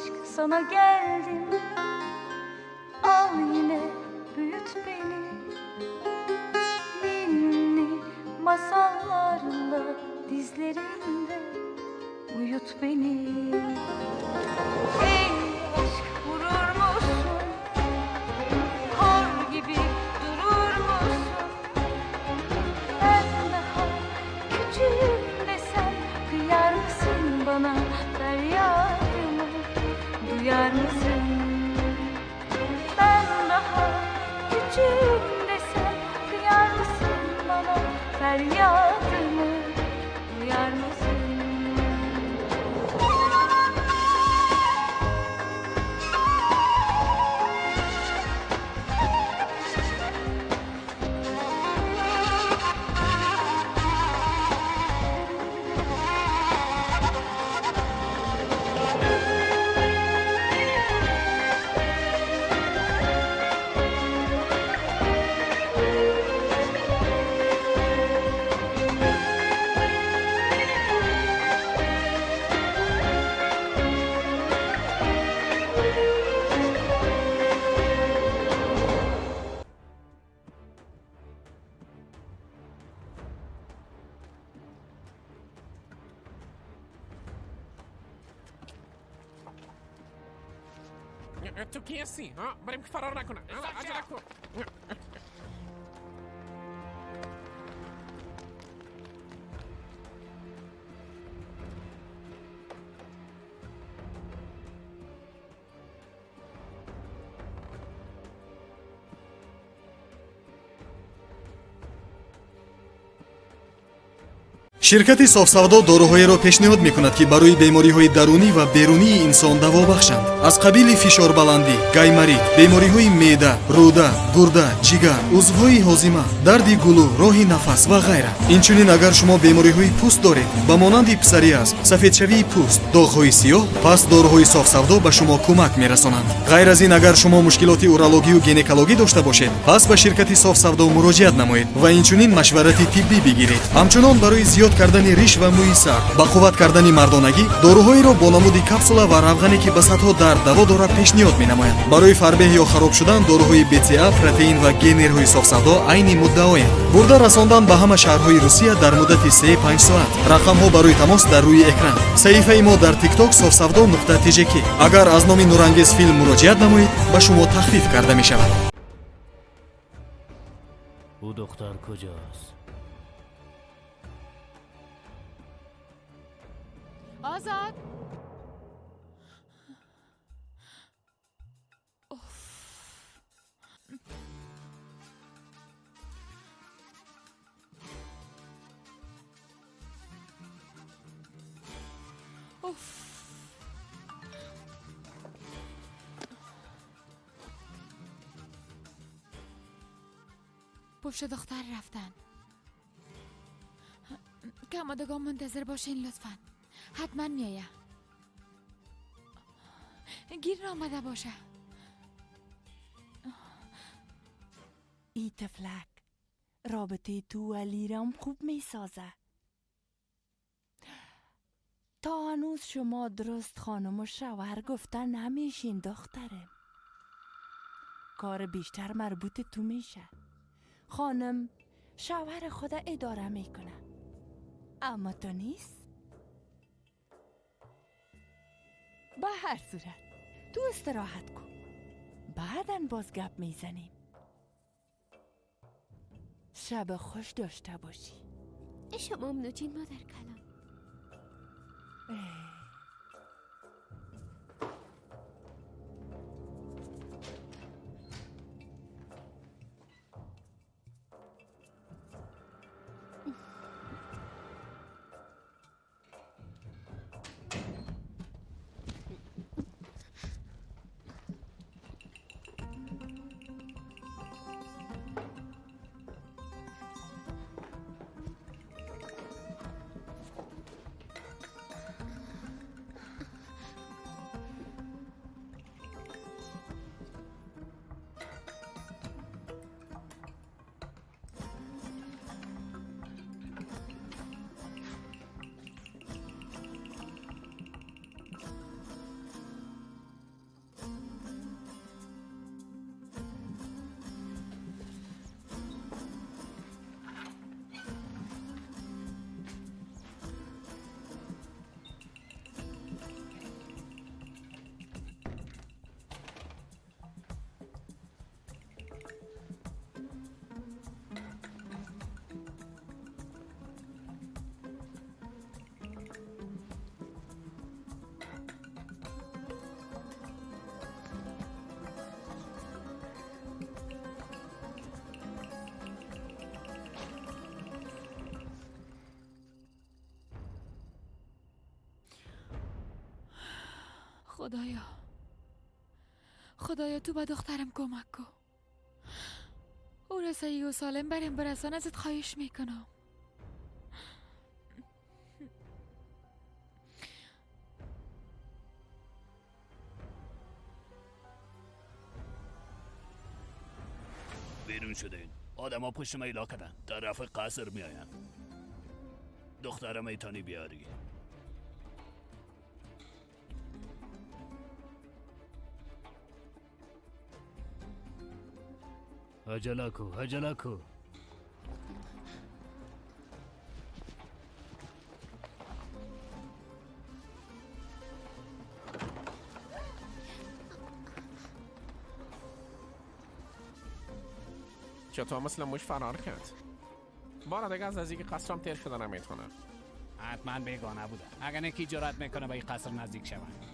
aşk sana geldim. Al yine büyüt beni. Ninni masallarla dizlerinde uyut beni. Ey aşk vurur musun? Kor gibi durur musun? Ben daha küçüğüm desem kıyar mısın bana? Feryadımı duyar mısın? Ben daha küçüğüm desem kıyar mısın bana? Feryadımı duyar mısın? تو کی هستی؟ ها؟ بریم که فرار نکنه. عجله کن. شرکت صاف‌سودا доруҳоеро пешниҳод мекунад, ки барои бемориҳои дарунӣ ва берунии инсон даво бахшанд. Аз қабили фишорбаландӣ, гайморит, бемориҳои меъда, рӯда, гурда, ҷигар, узвҳои ҳозима, дарди гулӯ, роҳи нафас ва ғайра. Инчунин агар шумо бемориҳои пӯст доред, ба монанди псориаз, сафедшавии пӯст, доғҳои сиёҳ, пас доруҳои софсавдо ба шумо кӯмак мерасонанд. Ғайр аз ин, агар шумо мушкилоти урологию гинекологӣ дошта бошед, пас ба ширкати софсавдо муроҷиат намоед ва инчунин машварати тиббӣ бигиред. Ҳамчунон барои зиёд кардани риш ва мӯи сар, ба қувват кардани мардонагӣ, доруҳоеро бо намуди капсула ва равғане, ки ба садҳо дард даво дорад, пешниҳод менамояд. Барои фарбеҳ ё хароб шудан доруҳои БЦА, протеин ва генерҳои софсавдо айни муддаоянд. Бурда расондан ба ҳама шаҳрҳои Русия дар муддати 3-5 соат. Рақамҳо барои тамос дар рӯи экран. Саҳифаи мо дар TikTok софсавдо.tjk. Агар аз номи Нурангез филм муроҷиат намоед, ба шумо тахфиф карда мешавад. او دختر کجاست؟ آزاد. اوف. پشت دختر رفتن. که آمادگان منتظر باشین لطفاً. حتما میایه. گیر آمده باشه. ای تفلک، رابطه تو و علی خوب میسازه. تا هنوز شما درست خانم و شوهر گفته نمیشین دختره. کار بیشتر مربوط تو میشه. خانم شوهر خود اداره میکنه، اما تو نیست. به هر صورت تو استراحت کن، بعداً باز گپ میزنیم. شب خوش داشته باشی. شما ممنوجین مادر کلام. خدایا، خدایا تو به دخترم کمک کن. او را صحیح و سالم برم برسان، ازت خواهش میکنم. بیرون شده این آدم ها پشت من کردن، طرف قصر میآین. دخترم ایتانی بیاری. عجله کو، عجله کو. چطور مثل موش فرار کرد؟ بار دیگه از نزدیک قصرم تیر شده نمیتونه. حتما بیگانه بوده. اگر نه کی جرأت میکنه به این قصر نزدیک شود؟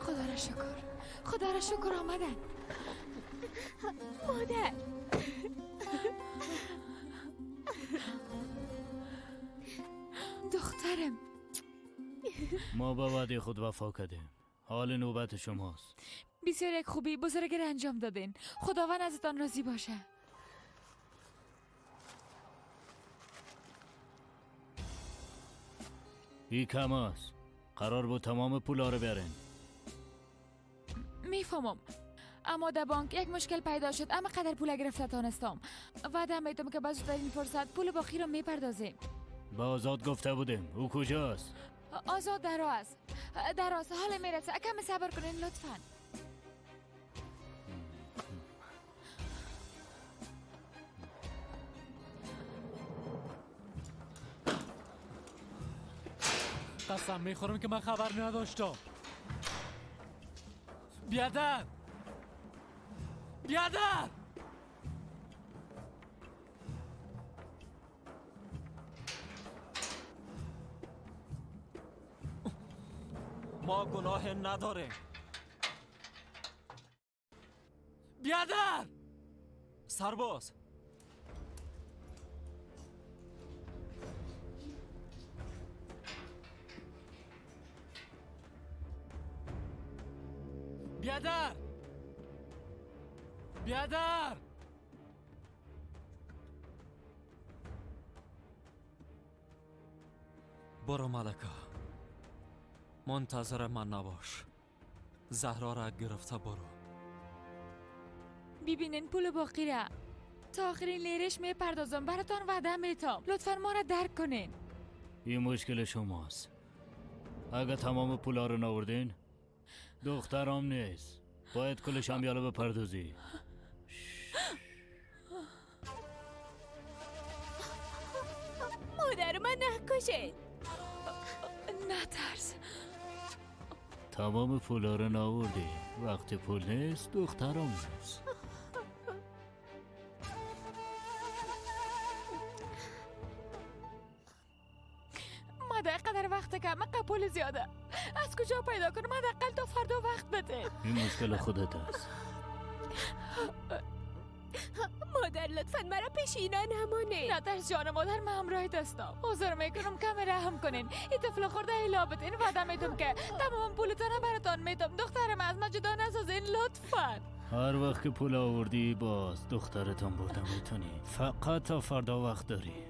خدا را شکر، خدا را شکر آمدن. مادر، دخترم. ما با وعده خود وفا کردیم. حال نوبت شماست. بسیار یک خوبی بزرگی را انجام دادین. خداوند ازتان راضی باشه. ای کم است. قرار بود تمام پولا رو بیارین. میفهمم، اما در بانک یک مشکل پیدا شد. اما قدر پول گرفته تانستم. وعده میتم که به زودترین فرصت پول باقی را میپردازیم. با آزاد گفته بودیم. او کجاست؟ آزاد در راه است، در راه است. حال میرسه. کم صبر کنین لطفا. قسم میخورم که من خبر نداشتم. بیادر، بیادر، ما گناه نداریم. بیادر، سرباز، بیادر، بیادر. برو ملکه، منتظر من نباش. زهرا را گرفته برو. ببینین پول باقی را تا آخرین لیرش میپردازم. براتان وعده میتم. لطفا ما را درک کنین. این مشکل شماست. اگه تمام پولا رو ناوردین، دخترام نیست. باید کلش هم یالا بپردازی. مادر من نکشین. نترس. تمام پولا رو ناوردی. وقتی پول نیست دخترام نیست. ما قدر وقت که من پول زیاده از کجا پیدا کنم؟ حداقل تا فردا وقت بده. این مشکل خودت است. مادر لطفا مرا پیش اینا نمانه. نه ترس جان مادر، من همراهت هستم. عذر میکنم، کم رحم کنین. این طفل خورده ایلا بدین. وعده میدم که تمام پولتان براتان میدم. دخترم از من جدا نسازین لطفا. هر وقت که پول آوردی باز دخترتان بردم میتونی. فقط تا فردا وقت داری.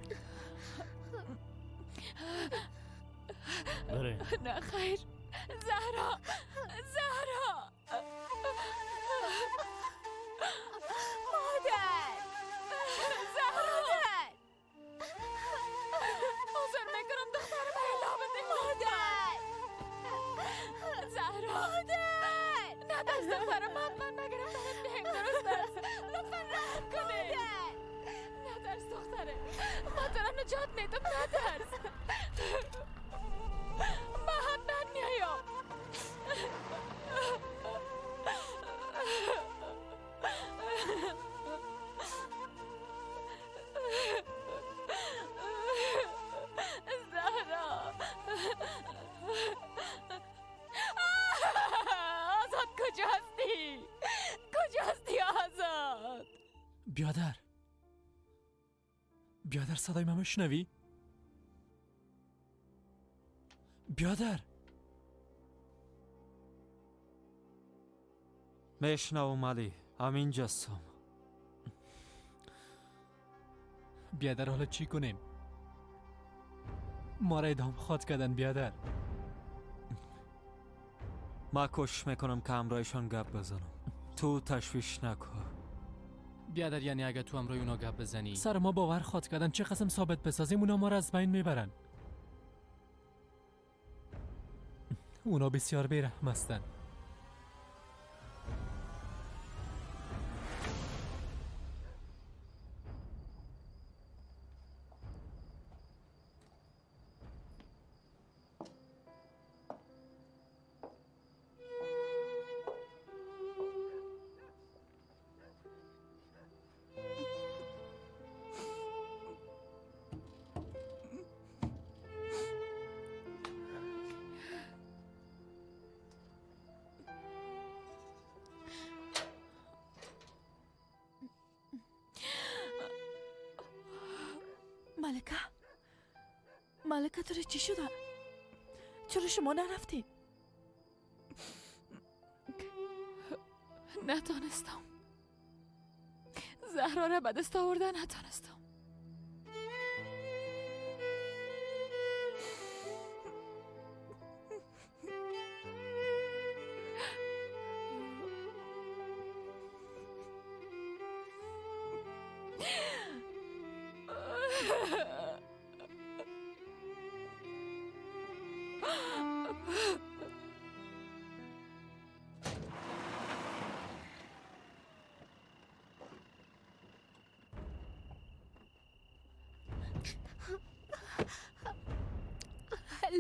بره. نه خیر. زهرا، زهرا، مادر، زهرا، مادر. عذر میکنم دخترم ایلا بده. مادر، زهرا، مادر. نه دست دخترم، حتما نگرفتنت میایم. درست است. لطفا رحم کنه. نه ترس دختره، ما تو را نجات میدم. نه ترس، من حتما میایم. زهرا، آزاد کجا هستی؟ بیادر، بیادر، صدای من میشنوی؟ بیادر، میشنوم علی، همینجاستم. بیادر حالا چی کنیم؟ ما را ادام خواد کردن بیادر. ما کوشش میکنم که همراهشان گپ بزنم، تو تشویش نکن. بیادر یعنی اگه تو همراه اونا گپ بزنی سر ما باور خواد کردن، چه قسم ثابت بسازیم اونا ما را از بین میبرن. اونا بسیار بیرحم هستن. ملکه، ملکه تو چی شده؟ چرا شما نرفتید؟ نتانستم. زهرا را به دست آورده نتانستم.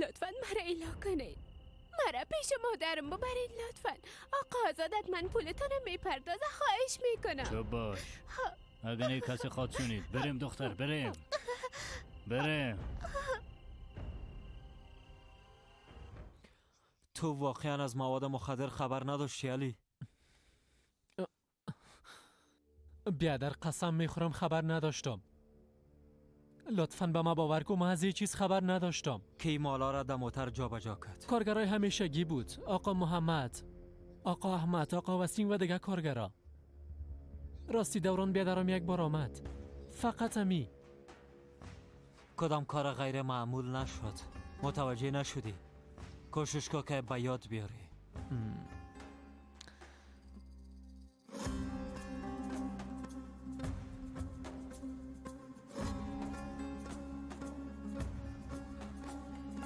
لطفا مرا ایلا کنید، مرا پیش مادرم ببرید لطفا. آقا آزادت من پولتان میپردازه، خواهش میکنم. چوب باش، اگه نه کسی خواد شونید. بریم دختر، بریم بریم. تو واقعا از مواد مخدر خبر نداشتی علی؟ بیادر قسم میخورم خبر نداشتم. لطفاً به ما باور کن، من از یه چیز خبر نداشتم. کی مالا را در موتر جابجا کرد؟ کارگرای همیشگی بود، آقا محمد، آقا احمد، آقا وسیم و دیگه کارگرا. راستی دوران بیادرم یک بار آمد، فقط همی. کدام کار غیر معمول نشد، متوجه نشدی؟ کوشش کن که به یاد بیاری.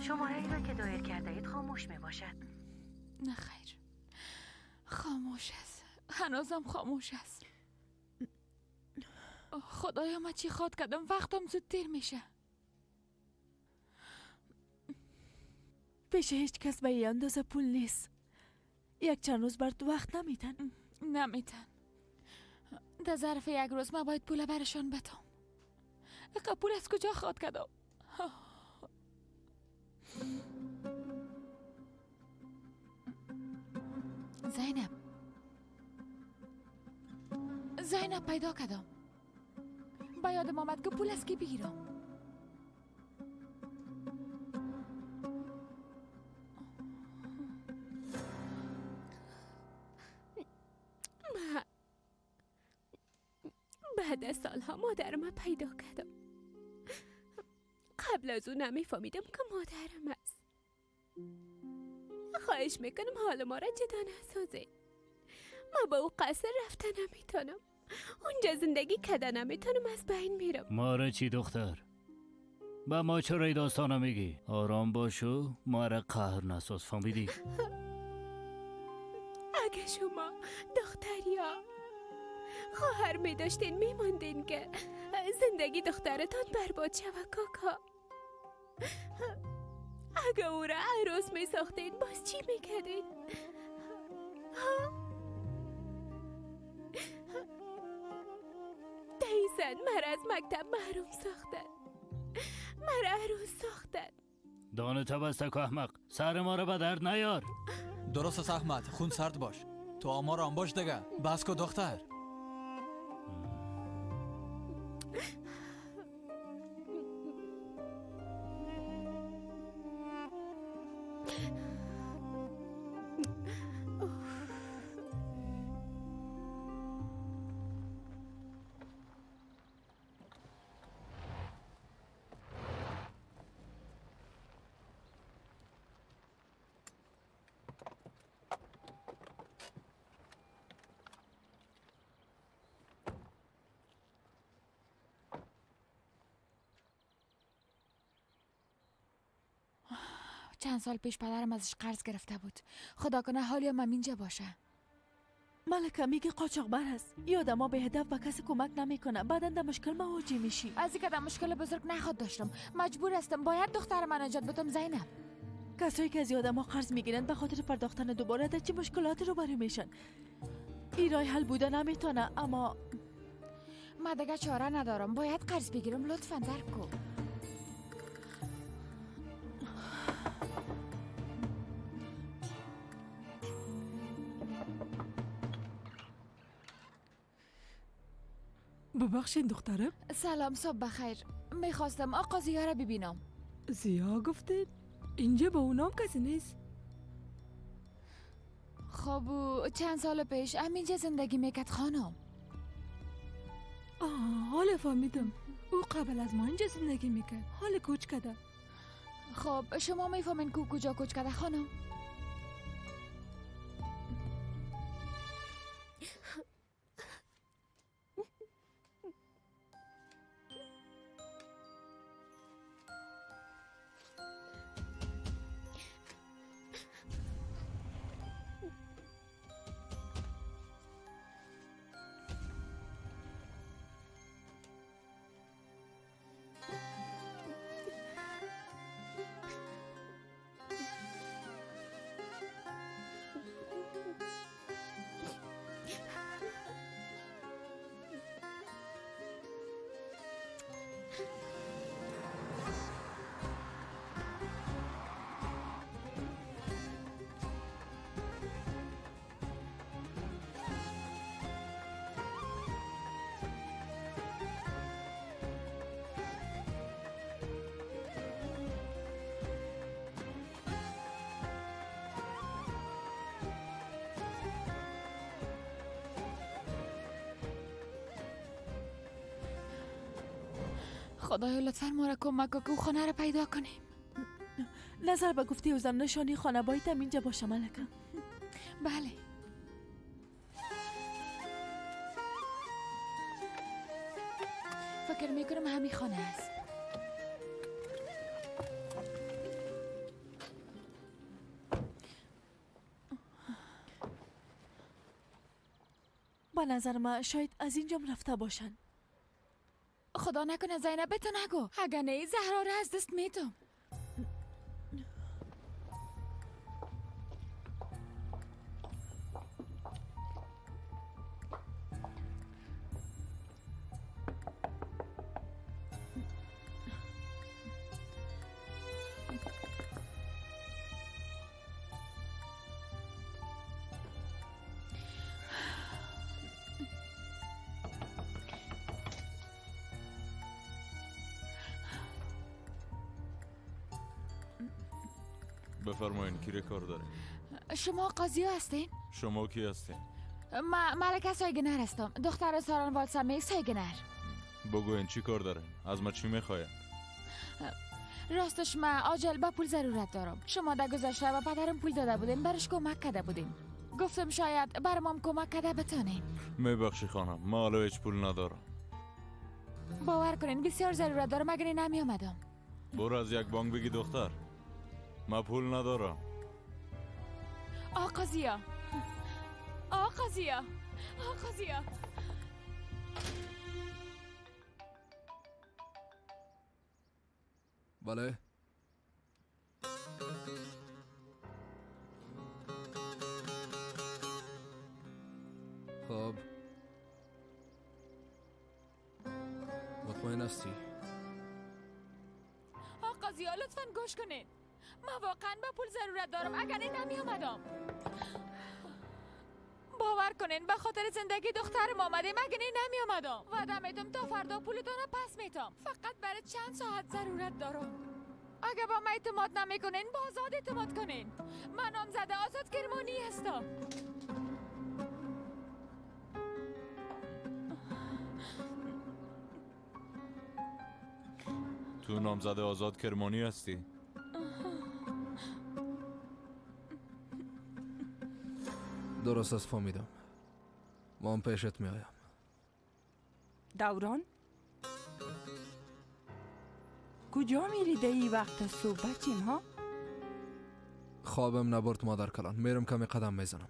شماره ای را که دایر کرده اید خاموش می باشد. نه خیر، خاموش است، هنوزم خاموش است. خدایا من چی خواد کردم، وقتم زود دیر میشه. پیش هیچ کس به این اندازه پول نیست. یک چند روز بر تو وقت نمیتن. نمیتن. در ظرف یک روز من باید پول برشان بدم. پول از کجا خواد کردم؟ زینب، زینب پیدا کردم. با یادم آمد که پول از کی بگیرم. من بعد از سالها مادرم پیدا کردم. قبل از او نمیفهمیدم که مادرم است. خواهش میکنم حال ما را جدا نسازید. ما به او قصر رفته نمیتونم، اونجا زندگی کده نمیتونم، از بین میرم. ما را چی دختر؟ به ما چرا ای داستانو میگی؟ آرام باشو، ما را قهر نساز، فهمیدی؟ اگه شما دختر یا خواهر می داشتین میماندین که زندگی دخترتان برباد شوه کاکا. اگه او را عروس می ساختین باز چی میکردین؟ دیزن مرا از مکتب محروم ساختن، مرا عروس ساختن. دانه تا بسته که احمق، سر ما را به درد نیار. درست است احمد، خون سرد باش، تو آمار آن باش دیگه. بس کو دختر. چند سال پیش پدرم ازش قرض گرفته بود. خدا کنه حالی هم اینجا باشه. ملکه میگه قاچاقبر هست. یه آدما به هدف به کسی کمک نمیکنه، بعدا در مشکل مواجه میشی. از اینکه در مشکل بزرگ نخواد داشتم، مجبور هستم باید دختر من نجات بدم زینب. کسایی که از آدما قرض میگیرن به خاطر پرداختن دوباره در چه مشکلاتی روبرو میشن. این راه حل بوده نمیتونه، اما من دیگه چاره ندارم، باید قرض بگیرم. لطفا درک کن. ببخشید دخترم. سلام، صبح بخیر. میخواستم آقا ضیا را ببینم. ضیا گفتید؟ اینجا با اونام کسی نیست. خب چند سال پیش همینجا زندگی میکرد خانم. آه حالا فهمیدم. او قبل از ما اینجا زندگی میکرد، حال کوچ کرده. خب شما میفهمین کو کجا کوچ کرده خانم؟ خدایا لطفا ما را کمک کن که او خانه را پیدا کنیم. نظر به گفته او زن نشانی خانه باید هم اینجا باشه ملکه. بله. فکر میکنم همین خانه است. به نظر من شاید از اینجا رفته باشن. خدا نکنه زینب، به تو نگو. اگه نه زهرا را از دست میدم. بفرمایین کی کار داره؟ شما قاضی هستین؟ شما کی هستین؟ ما ملکه سایگنر هستم، دختر ساران والسامه سایگنر. بگوین چی کار داره؟ از ما چی میخواین؟ راستش ما عاجل به پول ضرورت دارم. شما در گذشته به پدرم پول داده بودین، برش کمک کرده بودین. گفتم شاید برام کمک کرده بتانین. میبخشی خانم، ما حالا هیچ پول ندارم. باور کنین بسیار ضرورت دارم، اگر نمی آمدم. برو از یک بانک بگی دختر. ما پول ندارم. آقا ضیا، آقا ضیا، آقا ضیا. بله. خب مطمئن هستی؟ آقا ضیا لطفاً گوش کنید. من واقعا به پول ضرورت دارم، اگر نه نمی آمدم. باور کنین به خاطر زندگی دخترم آمدیم، اگر نه نمی آمدم. وعده میدم تا فردا پولتان را پس میتم. فقط برای چند ساعت ضرورت دارم. اگه با من اعتماد نمیکنین با آزاد اعتماد کنین. من نامزد آزاد کرمانی هستم. تو نامزد آزاد کرمانی هستی؟ درست از فهمیدم. ما هم پیشت می آیم. دوران کجا میری ده ای وقت صبح بچیم ها؟ خوابم نبرد مادر کلان، میرم کمی قدم میزنم.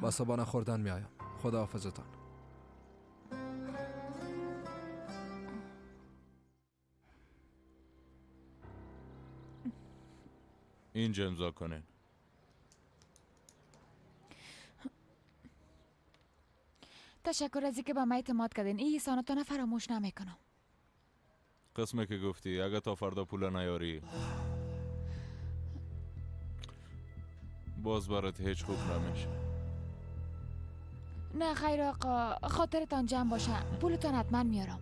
با صبحانه خوردن میایم. خدا حافظتان. اینجا امضا کنین. تشکر از اینکه به من اعتماد کردین. این احسانتان فراموش نمیکنم. قسمه که گفتی اگه تا فردا پول نیاری باز برات هیچ خوب نمیشه. نه خیر آقا، خاطرتان جمع باشه، پولتان حتما میارم.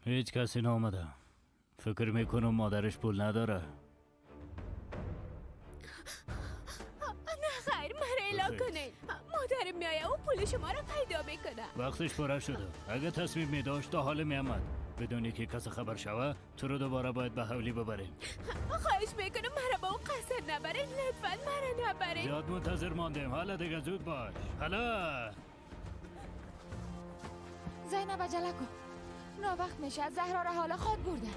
هیچ کسی نامده. فکر میکنم مادرش پول نداره. نه خیر، مرا اعلام کنین. مادرم میایه و پول شما را پیدا میکنه. وقتش پره شده. اگه تصمیم میداشت تا حال میامد. بدون که کسی خبر شوه تو رو دوباره باید به حولی ببریم. خواهش میکنم مرا با اون قصر نبرین، لطفا مرا نبرین. زیاد منتظر ماندیم. حالا دیگه زود باش. حالا زینب عجله کن، نا وقت میشه. زهرا را حالا خواد برده.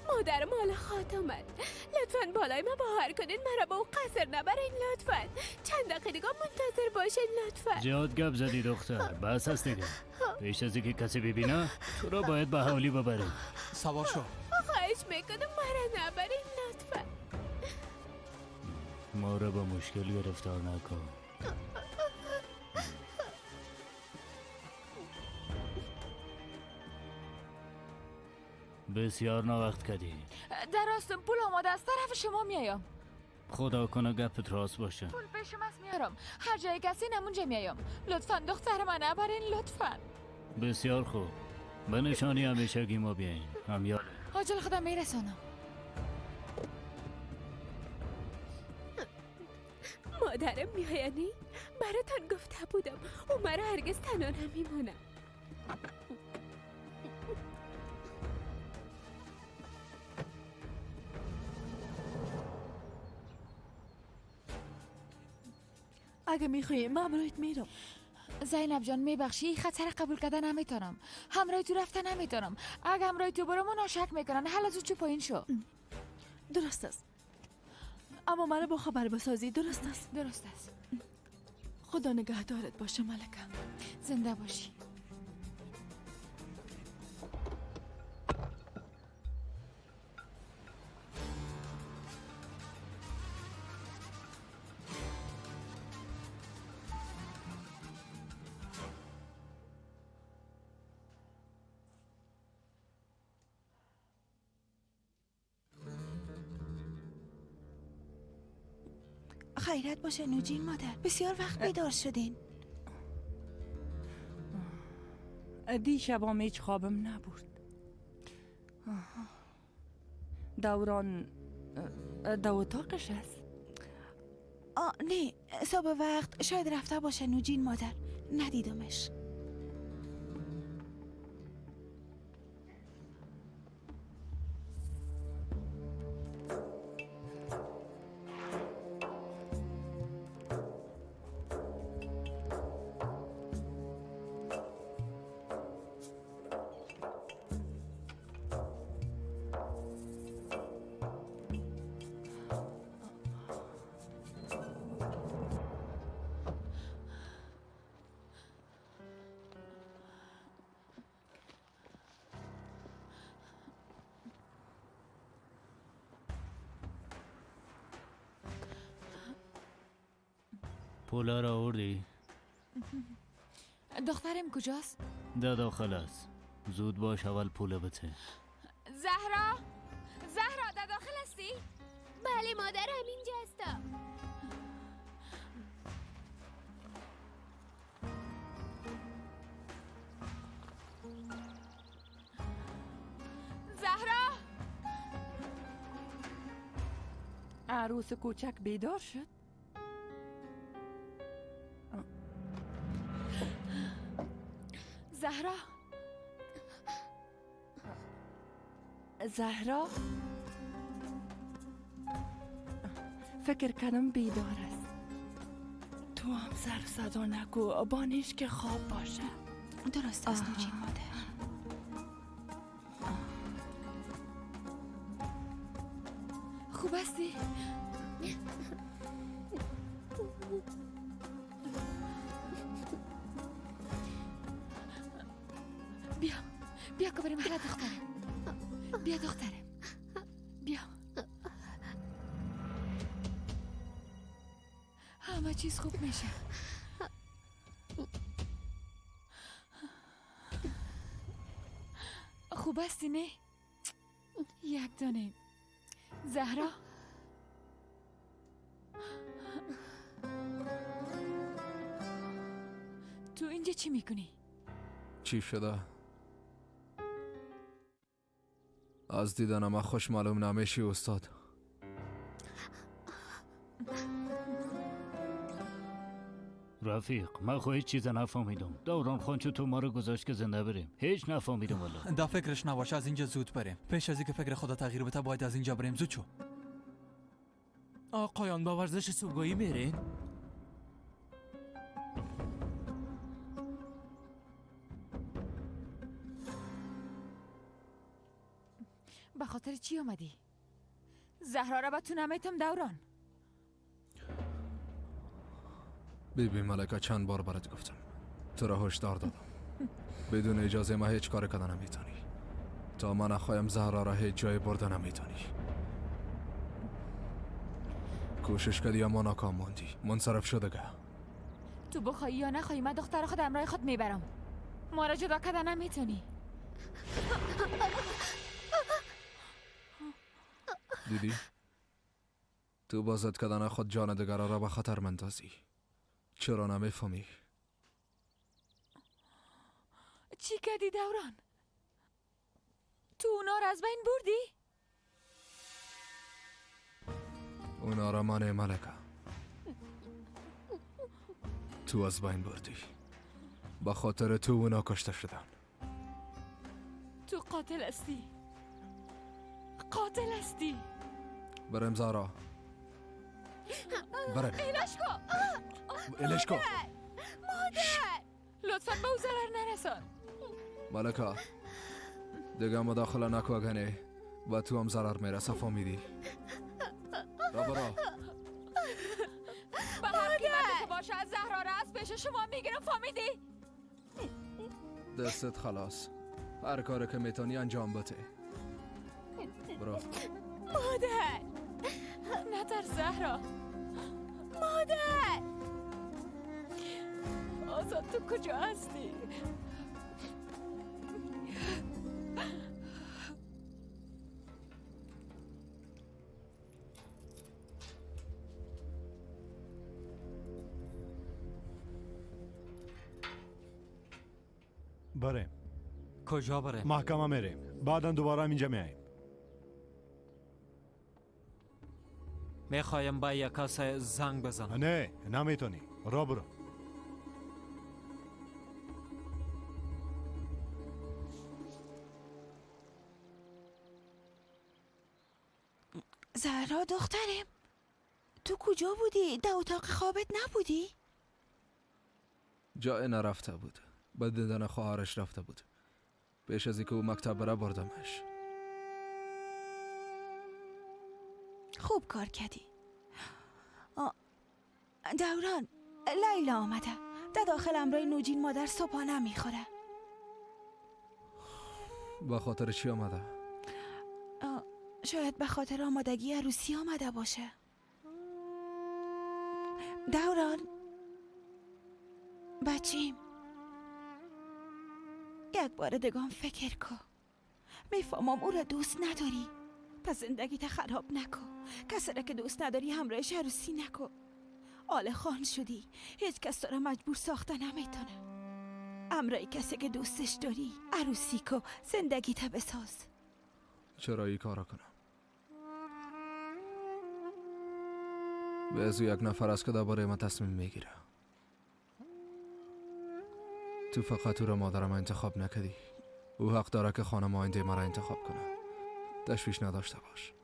مادرم حالا خواد آمد. لطفا بالای من باور کنین، مرا با اون قصر نبرین لطفا. چند دقیقه دیگه منتظر باشین لطفا. زیاد گپ زدی دختر، بس است دیگه. پیش از اینکه کسی ببینه تو را باید به حولی ببریم. سوار شو. خواهش میکنم مرا نبرین لطفا. ما را با مشکل گرفتار نکن. بسیار ناوقت کردی. در راستم پول آماده از طرف شما میایم. خدا کنه گپت راست باشه. پول پیشم است میارم. هر جای کسی نمونجا میایم. لطفا دختر من نبرین لطفا. بسیار خوب. به نشانی همیشگی ما بیاین. همیاله. عاجل خودم میرسانم. مادرم میایانی؟ براتان گفته بودم او مرا هرگز تنها نمیمانم. اگه میخوایی من همراهت میرم. زینب جان میبخشی، این خطر قبول کردن نمیتونم. همراه تو رفتن نمیتونم. اگه همراه تو برم اونا شک میکنن. حالا زود چو پایین شو. درست است، اما مرا با خبر بسازی. درست است؟ درست است. خدا نگهدارت باشه ملکه. زنده باشی. خیرت باشه نوجین مادر، بسیار وقت بیدار شدین. دیشبام هیچ خوابم نبرد. دوران دو اتاقش است. نه صبح وقت شاید رفته باشه نوجین مادر، ندیدمش. پولا را آوردی؟ دخترم کجاست؟ ده داخل است. زود باش اول پول بده. زهرا، زهرا در داخل هستی؟ بله مادرم اینجا هستم. زهرا، عروس کوچک بیدار شد. زهرا، زهرا، فکر کنم بیدار است. تو هم سر صدا نکو، بانش که خواب باشه. درست است نوجین مادر. خوب هستی؟ بیا بیا که بریم حالا دخترم. بیا دخترم، بیا. همه چیز خوب میشه. خوب هستی نه؟ یک دانه. زهرا، تو اینجا چی میکنی؟ چی شده؟ از دیدن ما خوش معلوم نمیشی استاد. رفیق من خو هیچ چیز نفهمیدم. دوران خان چطور ما رو گذاشت که زنده بریم؟ هیچ نفهمیدم والله. دا فکرش نباشه، از اینجا زود بریم. پیش از اینکه فکر خدا تغییر بده باید از اینجا بریم. زود چو. آقایان با ورزش صبحگاهی میرین؟ به خاطر چی آمدی؟ زهرا را به تو نمیتم دوران. بی بی ملکه چند بار برات گفتم، تو را هشدار دادم. بدون اجازه ما هیچ کار کردن نمیتونی. تا من نخوایم زهرا را هیچ جای برده نمیتونی. کوشش کردی اما ناکام ماندی. منصرف شده گه. تو بخوایی یا نخوایی من دختر خود همراه خود میبرم. ما را جدا کردن نمیتونی. دیدی؟ تو با زد کردن خود جان دیگران را به خطر مندازی. چرا نمیفهمی؟ چی کردی دوران؟ تو اونا را از بین بردی؟ اونا را من ملکه تو از بین بردی. به خاطر تو اونا کشته شدن. تو قاتل هستی، قاتل هستی. برم زهرا، برم. الاشکو، الاشکو. مادر، لطفا به او ضرر نرسان. ملکه دیگه مداخله نکو، اگه به تو هم ضرر میرسه. فهمیدی؟ را برا. به هر قیمتی که باشه از زهرا را از پیش شما میگیرم. فهمیدی؟ دستت خلاص. هر کاری که میتونی انجام بده. برو. مادر نترس زهرا. مادر آزاد تو کجا هستی؟ بریم. کجا بریم؟ محکمه میریم، بعدا دوباره هم اینجا میاییم. میخوایم با یک کس زنگ بزنم. نه نمیتونی، را برو. زهرا دخترم، تو کجا بودی؟ در اتاق خوابت نبودی؟ جای نرفته بود، به دیدن خواهرش رفته بود. پیش از اینکه او مکتب بره بردمش. خوب کار کردی. دوران، لیلا آمده. در داخل امرای نوجین مادر صبحانه میخوره. به خاطر چی آمده؟ شاید به خاطر آمادگی عروسی آمده باشه. دوران بچیم، یک بار دگام فکر کو. میفهمم او را دوست نداری، پس زندگیت خراب نکن. کسی را که دوست نداری همراهش عروسی نکن. آل خان شدی، هیچ کس تو را مجبور ساخته نمیتونه. همراه کسی که دوستش داری عروسی کو، زندگیت بساز. چرا این کارا کنم؟ به از یک نفر است که درباره من تصمیم میگیره. تو فقط او را مادرم انتخاب نکردی. او حق داره که خانم آینده مرا انتخاب کنه. تشویش نداشته باش.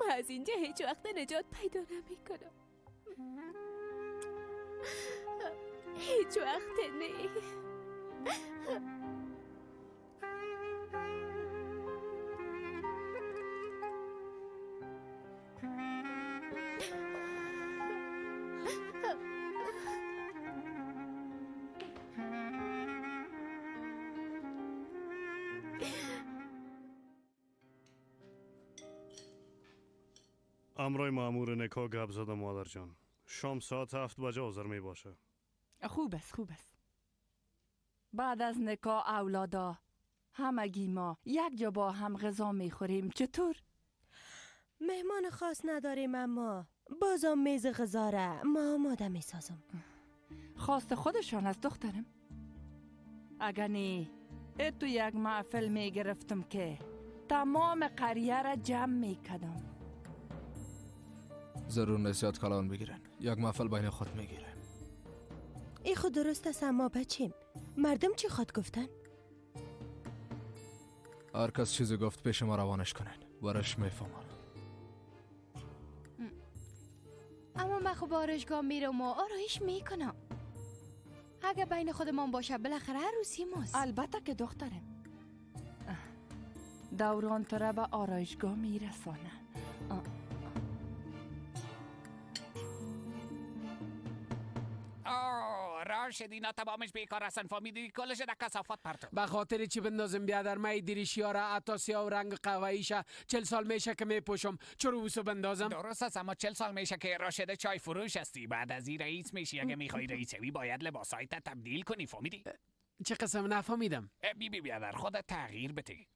ما از اینجا هیچ وقت نجات پیدا نمی کنم. هیچ وقت نه. امرای مامور نکاح گپ زدم مادر جان. شام ساعت 7 بجه حاضر می باشه. خوب است، خوب است. بعد از نکاح اولادا همگی ما یک جا با هم غذا میخوریم. چطور؟ مهمان خاص نداریم اما بازم میز غذا را ما آماده میسازم. خواست خودشان است دخترم. اگر نه تو یک محفل میگرفتم که تمام قریه را جمع میکردم. ضرور نسیات کلان بگیرن، یک محفل بین خود میگیرن. ای خود درست است اما بچیم مردم چی خواد گفتن؟ هر کس چیزی گفت پیش ما روانش کنن، ورش میفهمن. اما من خب آرایشگاه میرم و آرایش میکنم. اگه بین خودمان باشه بالاخره عروسی ماست. البته که دخترم. دوران تو را به آرایشگاه میرسانه. راشد اینا تمامش بیکار هستن، فهمیدی؟ کلش در کثافات پرتو. به خاطر چی بندازم بیادر؟ من دریشی ها را حتی سیاه و رنگ قهوه‌ایشه 40 سال میشه که میپوشم، چرا اوسو بندازم؟ درست است اما 40 سال میشه که راشد چای فروش هستی، بعد از این رئیس میشی. اگه میخوای رئیس شوی باید لباسایت تبدیل کنی، فهمیدی؟ چه قسم؟ نفهمیدم. بی بیادر خودت تغییر بده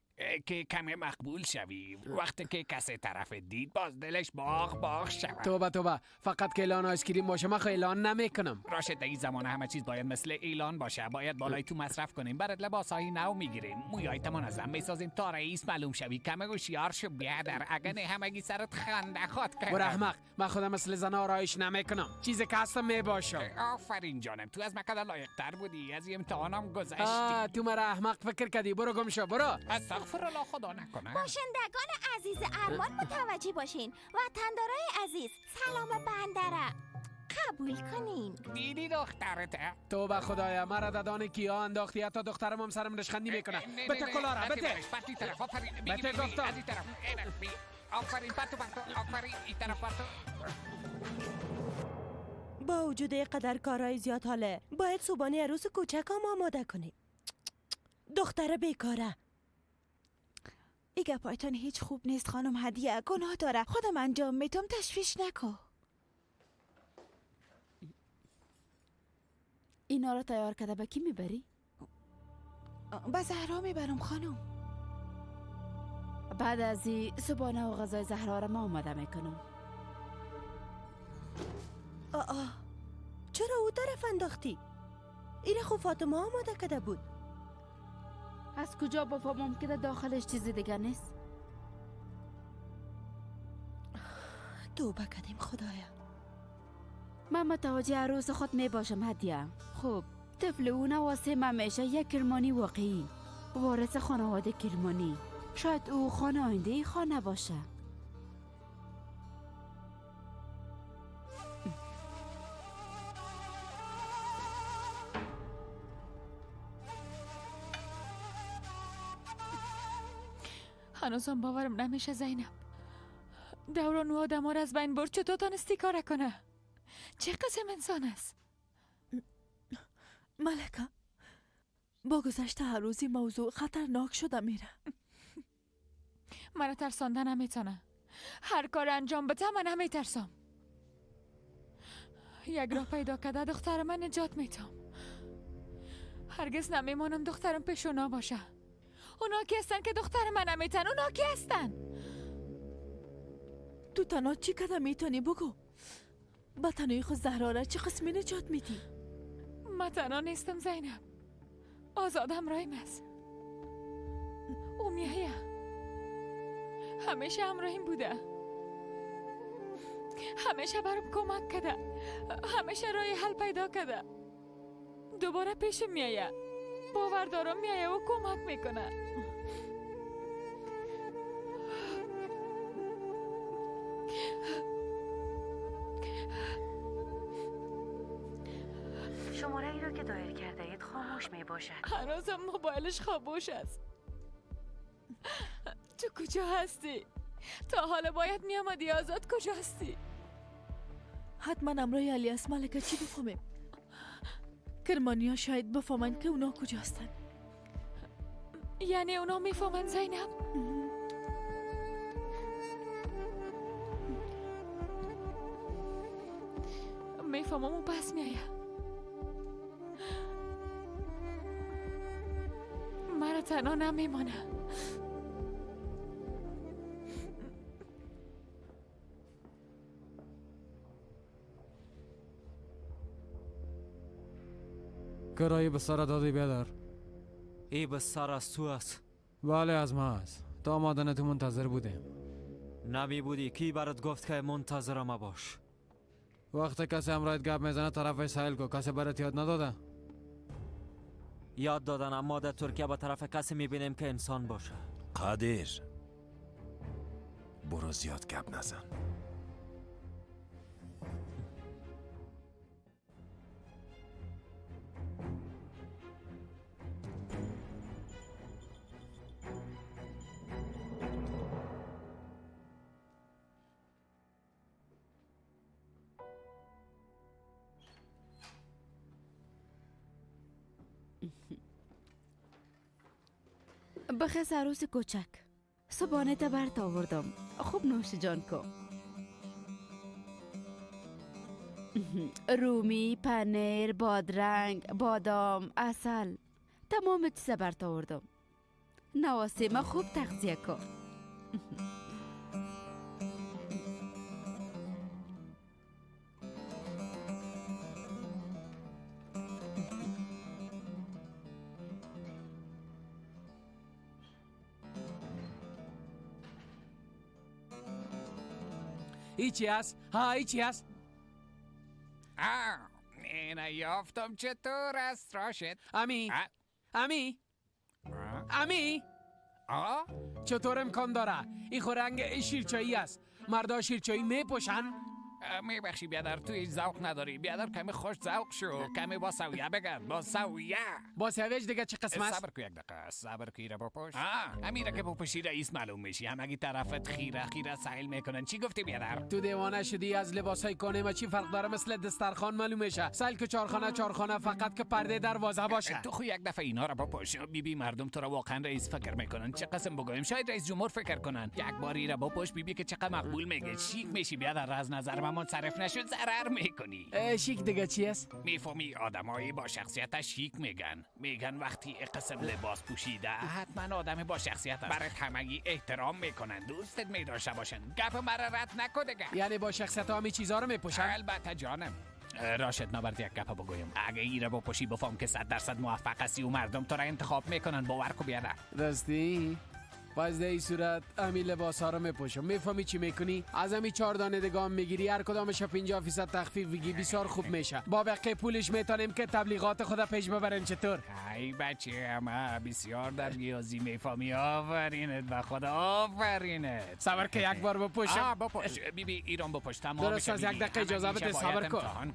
که کمی مقبول شوی. وقتی که کسی طرف دید باز دلش باغ باغ شود. توبه توبه، فقط که اعلان آیسکریم باشه من خو اعلان نمیکنم. راشد در این زمانه همه چیز باید مثل اعلان باشه. باید بالای تو مصرف کنیم، برات لباسای نو میگیریم، مویایت منظم میسازیم تا رئیس معلوم شوی. کم هوشیار شو بیادر، اگه نه همگی سرت خنده خواد کرد. برو احمق، من خودم مثل زن آرایش نمیکنم، چیزی که هستم میباشم. آفرین جانم، تو از مکده لایق تر بودی، از امتحانم گذشتی. تو مرا احمق فکر کردی، برو گم شو، برو. استغفر الله، خدا نکنه. باشندگان عزیز ارمان متوجه باشین، وطندارای عزیز سلام بندره قبول کنین. دیدی دخترته؟ توبه خدایا، مرا ددان کیا انداختی، حتی دخترم هم سرم رشخندی میکنه. بته کلارا بته. بته گفتم. از این طرف. آفرین پتو پتو، آفرین این طرف پتو. با وجود قدر کارهای زیاد حاله باید صبحانه عروس کوچکم آماده کنیم. دختر بیکاره. ای گپایتان هیچ خوب نیست خانم هدیه، گناه داره. خودم انجام میتم، تشویش نکن. اینا را تیار کرده به کی میبری؟ به زهرا میبرم خانم. بعد از این صبحانه و غذای زهرا را ما آماده میکنم. آه چرا او طرف انداختی؟ ایره خو فاطمه آماده کرده بود. از کجا بفهمم که داخلش چیز دیگه نیست؟ توبه کردیم خدایا. من متوجه عروس خود می باشم هدیه. خب طفل او نواسه من میشه یک کرمانی واقعی، وارث خانواده کرمانی. شاید او خانه آینده خانه باشه. هنوزم باورم نمیشه زینب. دوران و آدم ها را از بین برد. چطور تانستی کار کنه؟ چه قسم انسان است؟ ملکه، با گذشت هر روزی موضوع خطرناک شده میره. مرا ترسانده نمیتونه. هر کار انجام بده من نمیترسم. یک راه پیدا کرده دختر من نجات میتم. هرگز نمیمانم دخترم پیش اونا باشه. اونا کی هستن که دختر من نمیتن؟ اونا کی هستن؟ تو تنها چی کده میتونی بگو؟ با تنهایی خود زهرا را چه قسمی نجات میدی؟ من تنها نیستم زینب. آزاد همراهیم است. او میایه. همیشه همراهیم بوده. همیشه برام کمک کرده. همیشه راه حل پیدا کرده. دوباره پیشم میایه. باور دارم میایه و کمک میکنه. شماره ای را که دایر کرده اید خاموش می باشد. هنوزم موبایلش خاموش است. تو کجا هستی؟ تا حالا باید می آمدی. آزاد کجا هستی؟ حتما امرای علی است ملکه. چی بفهمیم؟ کرمانیا شاید بفهمند که اونا کجا هستن. یعنی اونا میفهمند زینب؟ میفهمم او پس میآید. مرا تنها نمیمانه. کرایی به سر دادی بیادر؟ ای به سر از تو است. بله از ما است. تا آمدن تو منتظر بودیم. نمی بودی. کی برات گفت که منتظر ما باش؟ وقتی کسی همراهت گپ میزنه طرفش سایل کو. کسی برات یاد نداده؟ یاد دادن، اما در ترکیه به طرف کسی میبینیم که انسان باشه. قادر برو زیاد گپ نزن. بخیز عروس کوچک، صبحانه تا برات آوردم. خوب نوش جان کن. رومی، پنیر، بادرنگ، بادام، عسل، تمام چیزا برات آوردم. نواسه ما خوب تغذیه کن. ای چی هست؟ ها ای چی هست؟ اینه یافتم. چطور است راشد؟ امی امی امی چطور امکان داره؟ این خو رنگ شیرچایی است. مردا شیرچایی میپوشن؟ میبخشی بیادر، تو هیچ ذوق نداری بیادر. کمی خوش ذوق شو، کمی با سویه بگرد. با سویه با سویه دیگه چه قسم است؟ صبر کو یک دقیقه، صبر کو. ایره بپوش. امیره که بپوشی رئیس معلوم میشی. همگی طرفت خیره خیره سایل میکنن. چی گفتی بیادر؟ تو دیوانه شدی؟ از لباسای کانه ما چی فرق داره؟ مثل دسترخوان معلوم میشه. سایل که چارخانه چارخانه، فقط که پرده دروازه باشه. تو خو یک دفعه اینا رو بپوش، بیبی مردم تو رو واقعا رئیس فکر میکنن. چه قسم بگویم؟ شاید رئیس جمهور فکر کنن. یک بار ایره بپوش بیبی که چقدر مقبول میگه. شیک میشی بیادر. از نظر من منصرف نشد ضرر میکنی. شیک دیگه چی است؟ میفهمی آدمایی با شخصیت شیک میگن. میگن وقتی قسم لباس پوشیده حتما آدم با شخصیت است. برات همگی احترام میکنن، دوستت میداشته باشن. گپ مرا رد نکن دیگه. یعنی با شخصیت ها می چیزا رو میپوشن؟ البته جانم. راشد نبرد یک گپ بگویم. اگه ایره بپوشی بفهم که 100% موفق هستی و مردم تو را انتخاب میکنن. باور کو بیادر. راستی؟ باز در این صورت امی لباس ها رو میپوشم. میفهمی چی میکنی؟ از امی 4 دانه دگام میگیری، هر کدامش 50% تخفیف بگی، بسیار خوب میشه. با بقیه پولش میتونیم که تبلیغات خود پیش ببریم. چطور؟ ای بچه ما بسیار در ریاضی میفهمی. آفرینت به خدا، آفرینت. صبر که یک بار بپوشم. بپوش بیبی، ایران بپوش. تمام درست. از یک دقیقه اجازه بده صبر کن.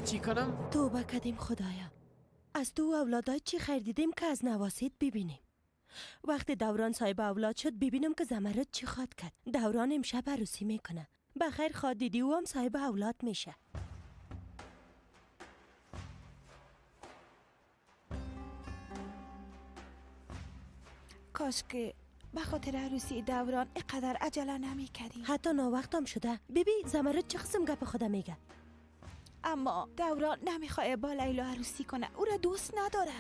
چی کنم؟ توبه کردیم خدایا. از تو اولادای چی خیر دیدیم که از نواسید ببینیم. وقتی دوران صاحب اولاد شد ببینم که زمرد چی خواد کرد. دوران امشب عروسی میکنه. بخیر خواد دیدی او هم صاحب اولاد میشه. کاش که به خاطر عروسی دوران اینقدر عجله نمیکردیم. حتی ناوقتم شده. بیبی زمرد چه قسم گپ خدا میگه؟ اما دوران نمیخواه با لیلا عروسی کنه، او را دوست نداره.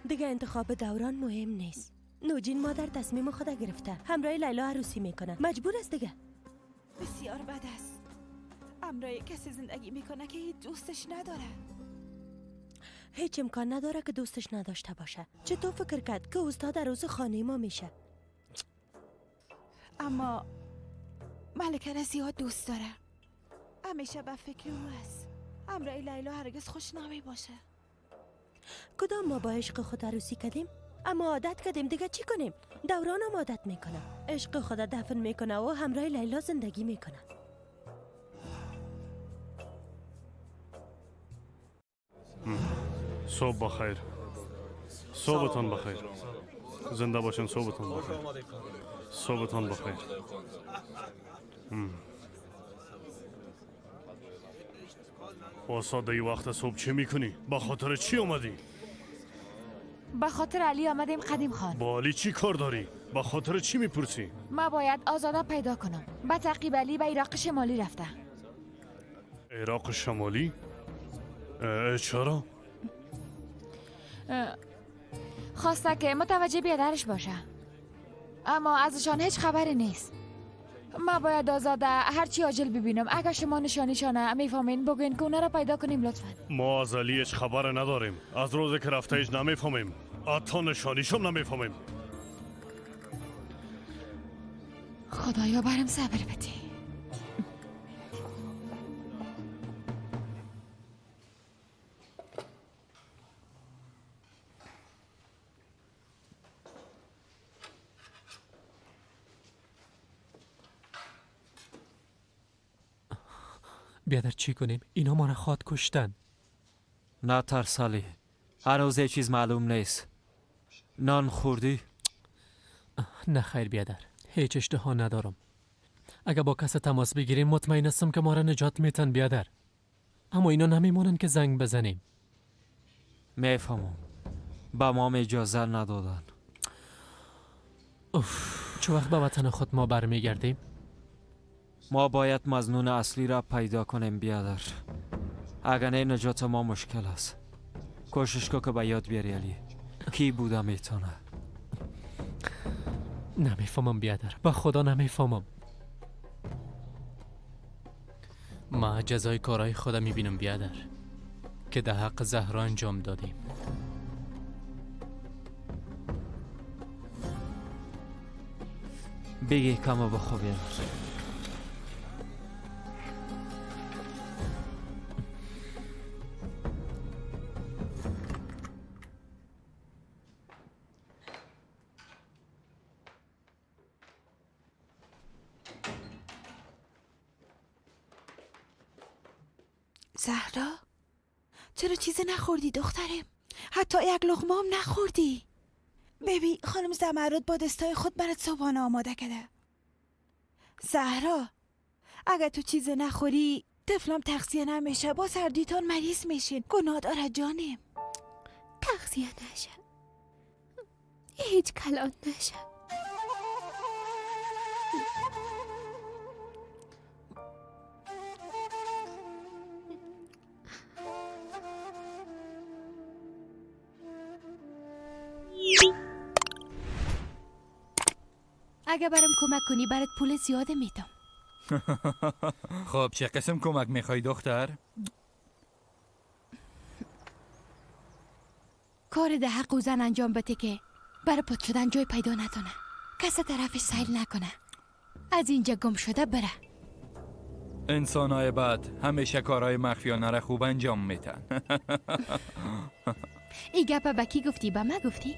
دیگه انتخاب دوران مهم نیست. نوجین مادر تصمیم خدا گرفته، همراه لیلا عروسی میکنه، مجبور است دیگه. بسیار بد است. همراه کسی زندگی میکنه که هیچ دوستش نداره. هیچ امکان نداره که دوستش نداشته باشه. چطور فکر کرد که استاد عروس خانه ما میشه؟ اما ملکه را زیاد دوست داره، همیشه به فکر او است. همراه لیلا هرگز خوش نمی باشه. کدام ما با عشق خود عروسی کردیم؟ اما عادت کردیم دیگه، چی کنیم؟ دوران هم عادت میکنه، عشق خود دفن میکنه و همراه لیلا زندگی میکنه. صبح بخیر. صبحتان بخیر. زنده باشین. صبحتان بخیر. صبحتان بخیر. استاد ای وقت صبح چه میکنی؟ با خاطر چی اومدی؟ به خاطر علی آمدیم قدیم خان. با علی چی کار داری؟ با خاطر چی میپرسی؟ ما باید آزاده پیدا کنم. با تعقیب علی به عراق شمالی رفته. عراق شمالی؟ چرا؟ خواسته که متوجه بیادرش باشه، اما ازشان هیچ خبری نیست. ما باید آزاده هرچی عاجل ببینم. اگر شما نشانیشانه میفهمین بگوین که اونا را پیدا کنیم لطفا. ما از علی هیچ خبر نداریم. از روزی که رفته هیچ نمیفهمیم، حتی نشانیشم نمیفهمیم. خدایا برم صبر بده. بیادر چی کنیم؟ اینا ما را خواد کشتن. نه ترس علی، هنوز هیچ چیز معلوم نیست. نان خوردی؟ نه خیر بیادر، هیچ اشتها ندارم. اگه با کس تماس بگیریم مطمئن هستم که ما را نجات میتن بیادر. اما اینا نمیمانن که زنگ بزنیم. میفهمم، به ما اجازه ندادن. اوف، چه وقت به وطن خود ما برمیگردیم؟ ما باید مظنون اصلی را پیدا کنیم بیادر، اگر نه نجات ما مشکل است. کوشش کن که به یاد بیاری علی کی بوده میتونه. نمیفهمم بیادر، به خدا نمیفهمم. ما جزای کارهای خودم میبینم بیادر که در حق زهرا انجام دادیم. بگی کم بخو بیادر. زهرا چرا چیزی نخوردی دخترم؟ حتی یک لقمه هم نخوردی. ببین خانم زمرد با دستای خود برات صبحانه آماده کرده. زهرا اگه تو چیز نخوری طفلم تغذیه نمیشه، با سردیتان مریض میشین. گناه داره جانم. تغذیه نشه، هیچ کلان نشه. اگه برام کمک کنی برات پول زیاده میدم. خب چه قسم کمک میخوای دختر؟ کار ده حق و زن انجام بده که برای پت شدن جای پیدا نتونه، کس طرفش سیل نکنه، از اینجا گم شده بره. انسانای بد همیشه کارهای مخفیانه را خوب انجام میتن. ای گپ به کی گفتی؟ به من گفتی؟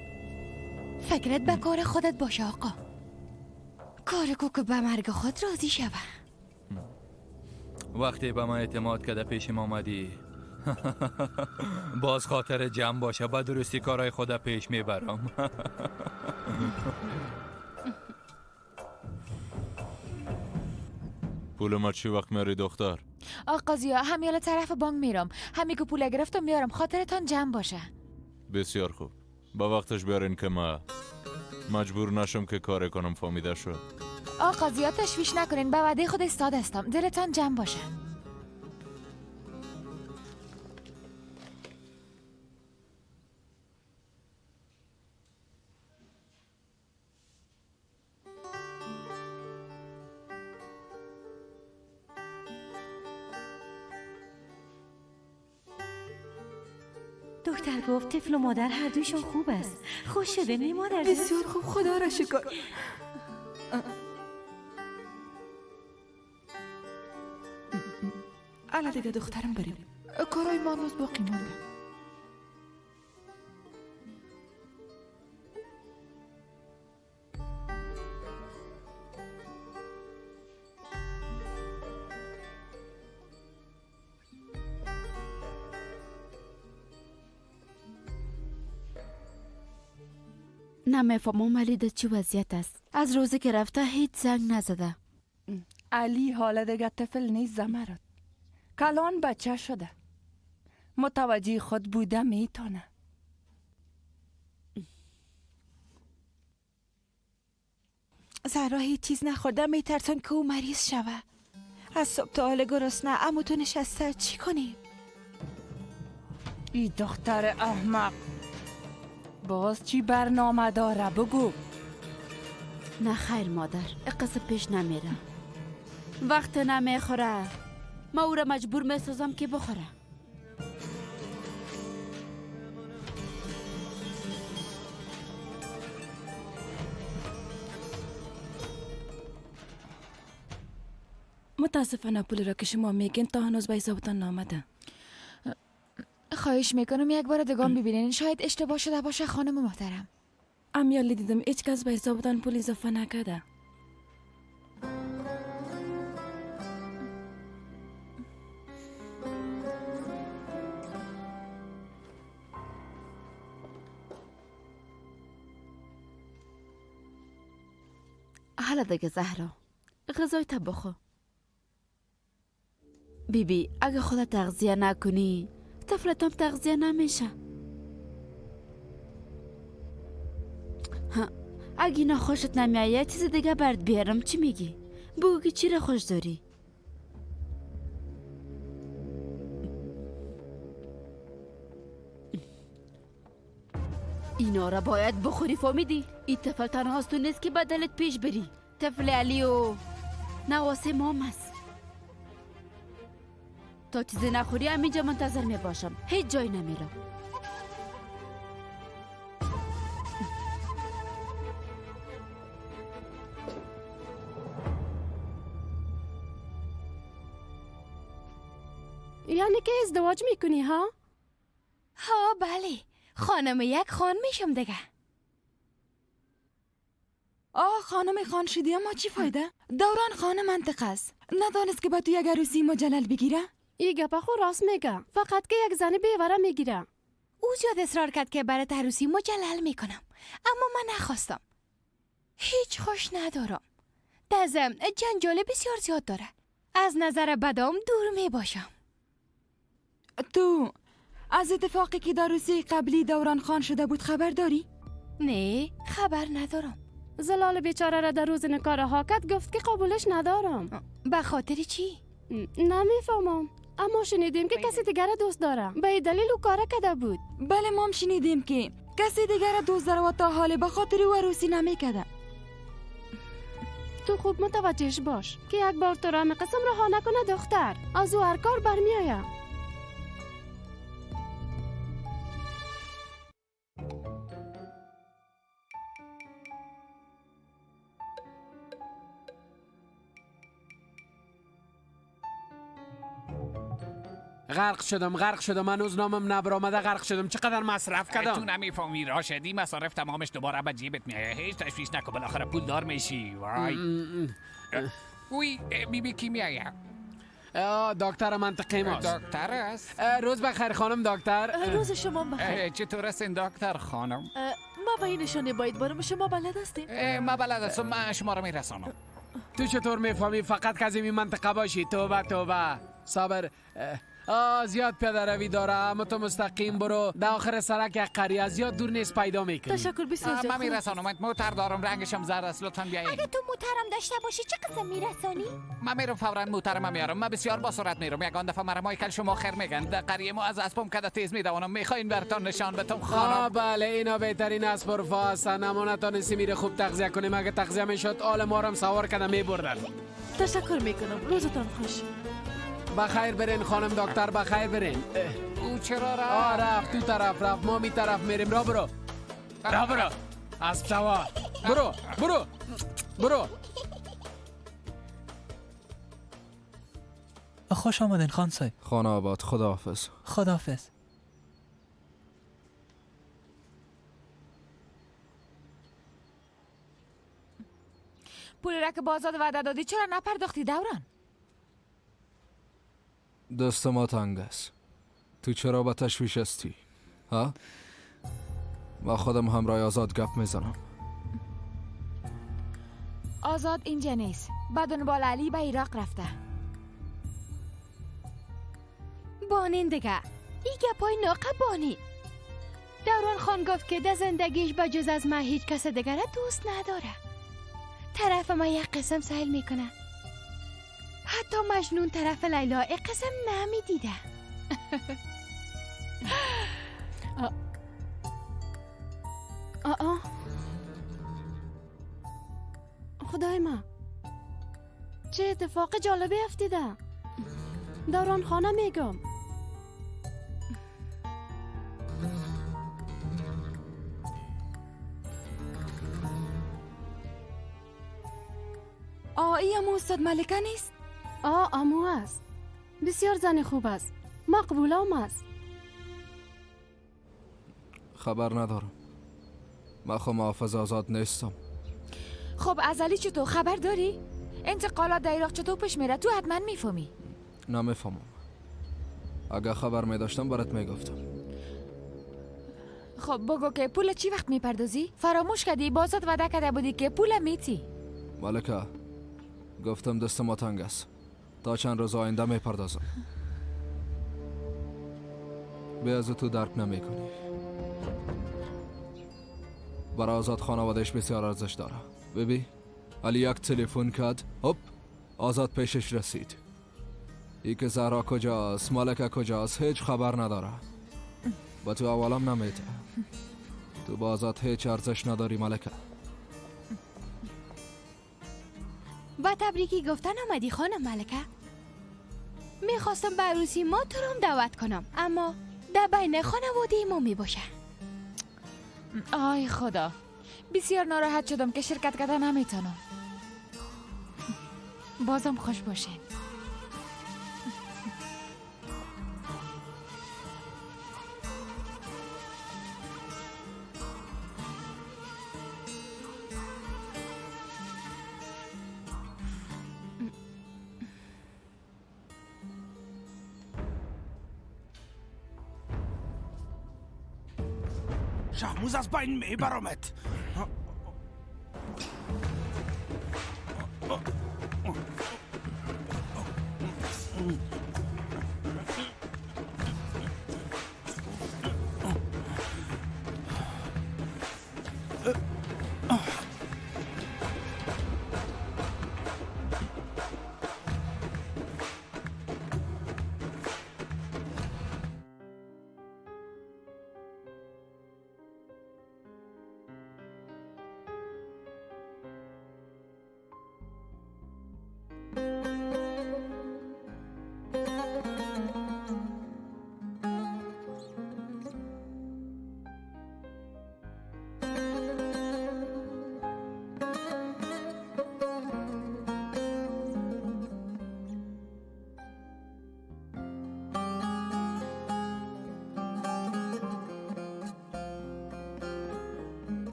فکرت به کار خودت باشه آقا. کار کو که به مرگ خود راضی شوه. وقتی به من اعتماد کرده پیشم آمدی باز خاطر جمع باشه، با درستی کارهای خود پیش میبرم. پول ما چی وقت میاری دختر؟ آقا ضیا همیاله طرف بانک میرم، همی که پول گرفتم میارم، خاطرتان جمع باشه. بسیار خوب. با وقتش بیارین که ما مجبور نشم که کار کنم. فهمیده شد؟ آقا زیاد تشویش نکنین، به وعده خود استاد هستم. دلتان جمع باشه. دکتر گفت طفل و مادر هر دویشون خوب است. خوش شده نی مادر؟ بسیار خوب، خدا را شکر. الان دیگه دخترم بریم، کارای ما هنوز باقی مونده. نمیفهمم علی در چی وضعیت است. از روزی که رفته هیچ زنگ نزده. علی حالا دیگه طفل نیست زمرد، کلان بچه شده، متوجه خود بوده میتونه. زهرا هیچ چیز نخورده، میترسم که او مریض شوه. از صبح تا حال گرسنه، اما تو نشسته چی کنیم؟ ای دختر احمق، باز چی برنامه داره بگو. نه خیر مادر، قصه پیش نمیره. وقت نمیخوره، ما او را مجبور میسازم که بخوره. متاسفانه پول را که شما میگین تا هنوز به حسابتان نامده. خواهش میکنم یک بار دگان ببینین، شاید اشتباه شده باشه خانم محترم. امیالی دیدم هیچ کس به حسابتان پول اضافه نکرده. حالا دیگه زهرا غذای تا بخو. بی بی اگه خودت تغذیه نکنی طفلتم تغذیه نمیشه. اگه اینا خوشت نمیایه چیز دیگه برد بیارم. چی میگی؟ بگو که چی را خوش داری؟ اینا را باید بخوری، فهمیدی؟ این طفل تنها تو نیست که بدلت پیش بری. طفل علی و نواسه مام است. تا چیزی نخوری همینجا منتظر می باشم، هیچ جای نمیرم. یعنی که ازدواج میکنی ها؟ ها بله، خانم یک خان میشم دیگه. آه خانم خان شدی، اما چی فایده؟ دوران خانم منطقه است. ندانست که با تو یک عروسی مجلل بگیره؟ ای گپا خو راست میگه، فقط که یک زن بیوره میگیره. او زیاد اصرار کرد که برات عروسی مجلل میکنم، اما من نخواستم. هیچ خوش ندارم. در ضمن جنجال بسیار زیاد داره. از نظر بدام دور میباشم. تو از اتفاقی که در عروسی قبلی دوران خان شده بود خبر داری؟ نه خبر ندارم. زلال بیچاره را در روز نکار هاکت گفت که قبولش ندارم. به خاطر چی؟ نمیفهمم، اما شنیدیم که کسی دیگر دوست داره. به دلیل او کار کرده بود. بله ما هم شنیدیم که کسی دیگر دوست داره و تا حال به خاطر او عروسی نمیکرده. تو خوب متوجهش باش که یک بار تو را قسم رها نکنه دختر، از او هر کار برمیآید. غرق شدم، غرق شدم، هنوز نامم نبرآمده، غرق شدم. چقدر مصرف کردم؟ تو نمیفهمی راشدی، مصارف تمامش دوباره به جیبت میایه. هیچ تشویش نکن، بالاخره پول دار میشی. وای وی بی بی کی میایه؟ دکتر منطقه ماست. دکتر است؟ روز بخیر خانم دکتر. روز شما بخیر. چطور هستین دکتر خانم؟ ما به این نشانه باید بارم. شما بلد هستین؟ ما بلد هستم، من شما رو میرسانم. تو چطور میفهمی؟ فقط که از این منطقه باشی. توبه توبه. صبر. زیاد پیاده روی داره، اما تو مستقیم برو در آخر سرک یک قریه زیاد دور نیست پیدا میکنی. تشکر بسیار زیاد. من میرسانم، موتر دارم، رنگشم زرد است، لطفا بیاین. اگه تو موترم داشته باشی چه قسم میرسانی؟ من میرم فورا موترم میارم. من بسیار با سرعت میرم. یگان دفعه مرا مایکل شما خیر میگن. در قریه ما از اسبم کده تیز میدوانم. میخواین براتون نشان بدم خانم؟ بله، اینا بهترین اسب رفاه هستن، اما نتونستی میره خوب تغذیه کنیم. اگه تغذیه میشد آل ما رو سوار کده میبردن. تشکر میکنم، روزتان خوش. بخیر برین خانم دکتر، بخیر برین. او چرا رفت؟ رفت تو طرف رفت، ما می طرف میریم. را برو، را برو، اسب سوار، برو برو برو. خوش آمدین خان صاحب. خانه آباد، خداحافظ. خداحافظ. پول را که بازاد وعده دادی چرا نپرداختی دوران؟ دست ما تنگ است. تو چرا به تشویش هستی؟ ها؟ ما خودم همراه آزاد گپ میزنم. آزاد اینجا نیست، به دنبال علی به عراق رفته. بانین دیگه، ای گپای ناقه بانین. دوران خان گفت که در زندگیش به جز از من هیچ کس دیگر دوست نداره. طرف ما یک قسم سهل میکنه، حتی مجنون طرف لیلا یک قسم نمیدیده. آه خدای ما، چه اتفاق جالبی افتیده. دوران خانه میگم. ای امو استاد ملکه نیست؟ امو است. بسیار زن خوب است، مقبولم است. خبر ندارم، من خو محافظ آزاد نیستم. خب از علی چطور خبر داری؟ انتقالات در عراق چطور پیش میره؟ تو حتما میفهمی. نمیفهمم. اگه خبر میداشتم برات میگفتم. خب بگو که پول چی وقت میپردازی؟ فراموش کردی بازات وعده کرده بودی که پول میتی. ملکه گفتم دست ما تنگ است، تا چند روز آینده میپردازم. به از تو درک نمیکنی. برای آزاد خانوادهش بسیار ارزش داره. ببی علی یک تلفن کرد، هپ آزاد پیشش رسید. ای که زهرا کجاست، ملکه کجاست، هیچ خبر نداره. با تو اولم نمیته. تو با آزاد هیچ ارزش نداری ملکه. با تبریکی گفتن آمدی خانم ملکه. میخواستم به عروسی ما تو رو دعوت کنم، اما در بین خانواده ما میباشه. آی خدا، بسیار ناراحت شدم که شرکت کردن نمیتونم. بازم خوش باشین. شهموز از پایین میبرمت.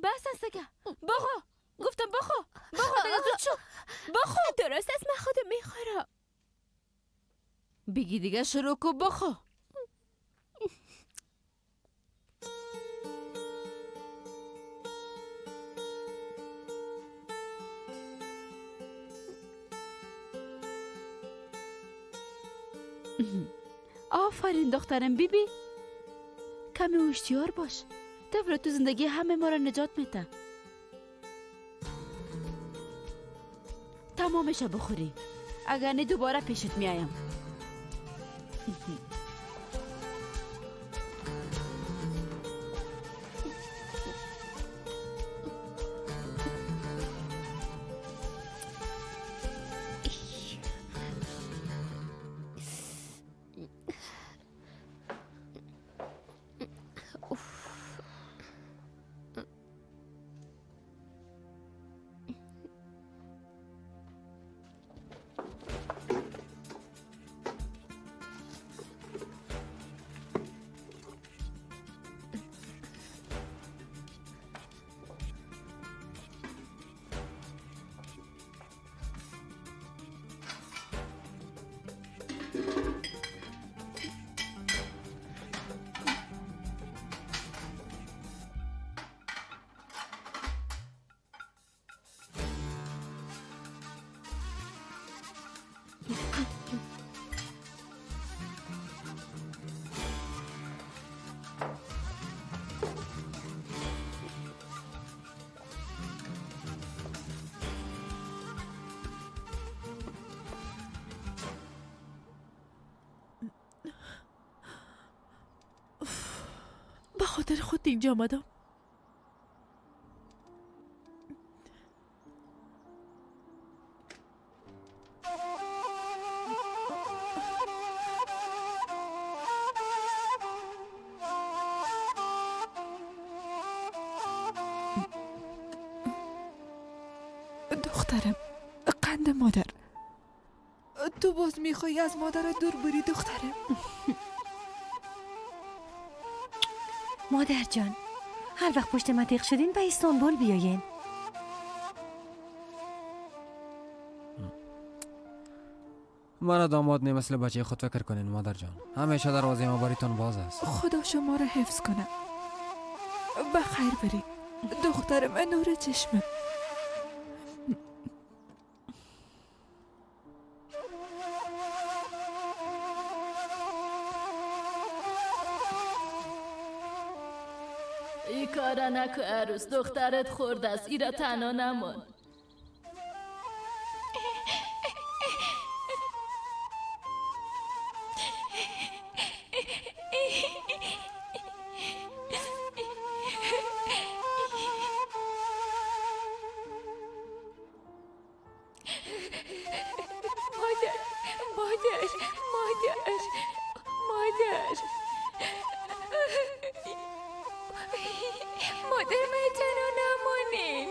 بس است که بخو، گفتم بخو. بخور دیگه، زود شو بخور. درست است، من خودم میخورم. بگی دیگه شروع کو بخور. آفرین دخترم. بیبی کمی هوشیار باش، طفل تو زندگی همه ما را نجات میده. تمامش بخوری، اگر نه دوباره پیشت میایم. به خاطر خود اینجا آمدم. دخترم، قند مادر، تو باز میخوای از مادر دور بری دخترم؟ مادر جان، هر وقت پشت مدیق شدین به استانبول بیاین. مرا داماد نه مثل بچه خود فکر کنین مادر جان. همیشه دروازه ما بریتون باز است. خدا شما را حفظ کنه. به خیر بری دخترم، نور چشمه. ای کارا نکو عروس، دخترت خورد است، ایرا تنها نمان. مادر، مادر، مادر، مادر، مادر، من تنها نمانین.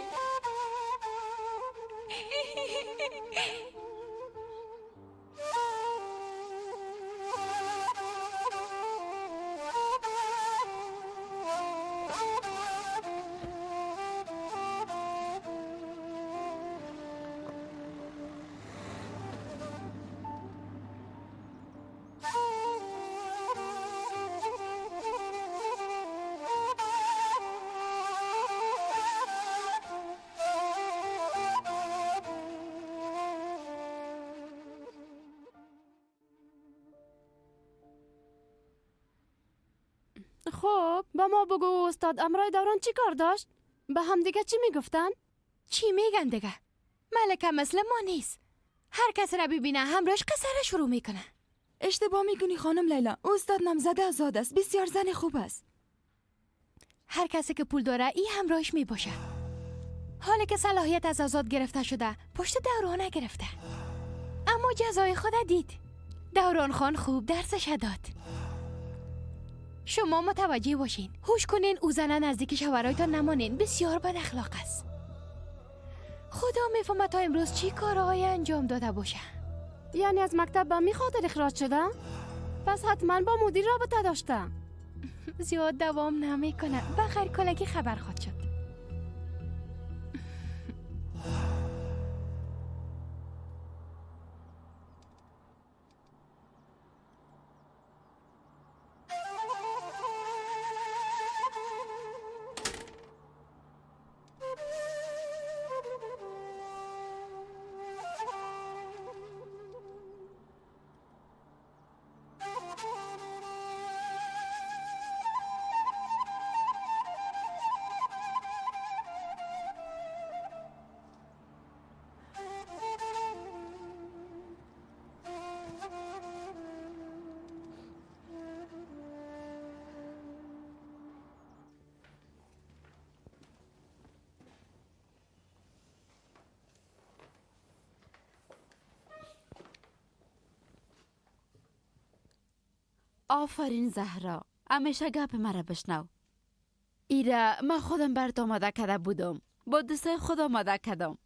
خب با ما بگو استاد امرای دوران چی کار داشت؟ به هم دیگه چی میگفتن؟ چی میگن دیگه؟ ملکه مثل ما نیست، هر کس را ببینه همراهش قصه را شروع میکنه. اشتباه میکنی خانم لیلا، استاد نامزده آزاد است، بسیار زن خوب است. هر کسی که پول داره ای همراهش میباشه. حالا که صلاحیت از آزاد گرفته شده، پشت دوران گرفته. اما جزای خود دید. دوران خان خوب درسش داد. شما متوجه باشین، هوش کنین، او زنه نزدیک شوهرایتان نمانین، بسیار بد اخلاق است. خدا میفهمد تا امروز چی کارهایی انجام داده باشه. یعنی از مکتب به می خاطر اخراج شده؟ پس حتما با مدیر رابطه داشته. زیاد دوام نمیکنه، بخیر کلگی خبر خواهد شد. آفرین زهرا، همیشه گپ مرا بشنو. ایره من خودم برات آماده کرده بودم، با دوستای خود آماده کردم.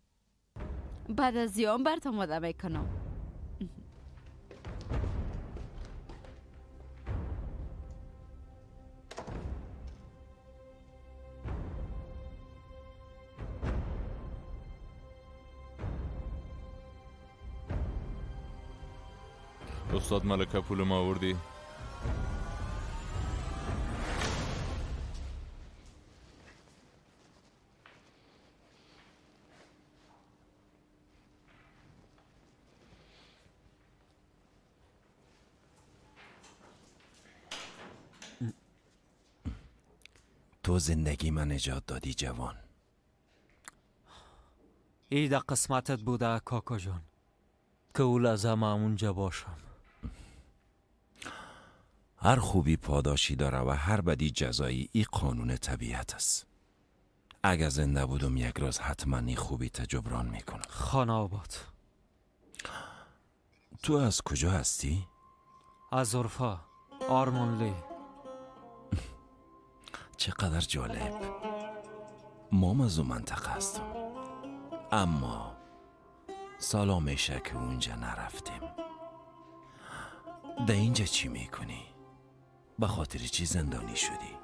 بعد از یام برات آماده میکنم. استاد ملکه پول ما آوردی؟ تو زندگی من نجات دادی جوان. ای در قسمتت بوده کاکا جان که او لحظه من اونجا باشم. هر خوبی پاداشی داره و هر بدی جزایی. ای قانون طبیعت است. اگر زنده بودم یک روز حتما این خوبی تجبران میکنم. خانه آباد. تو از کجا هستی؟ از عرفا، آرمانلی. چقدر جالب. مام از اون منطقه هستم، اما سالا میشه که اونجا نرفتیم. در اینجا چی میکنی؟ به خاطر چی زندانی شدی؟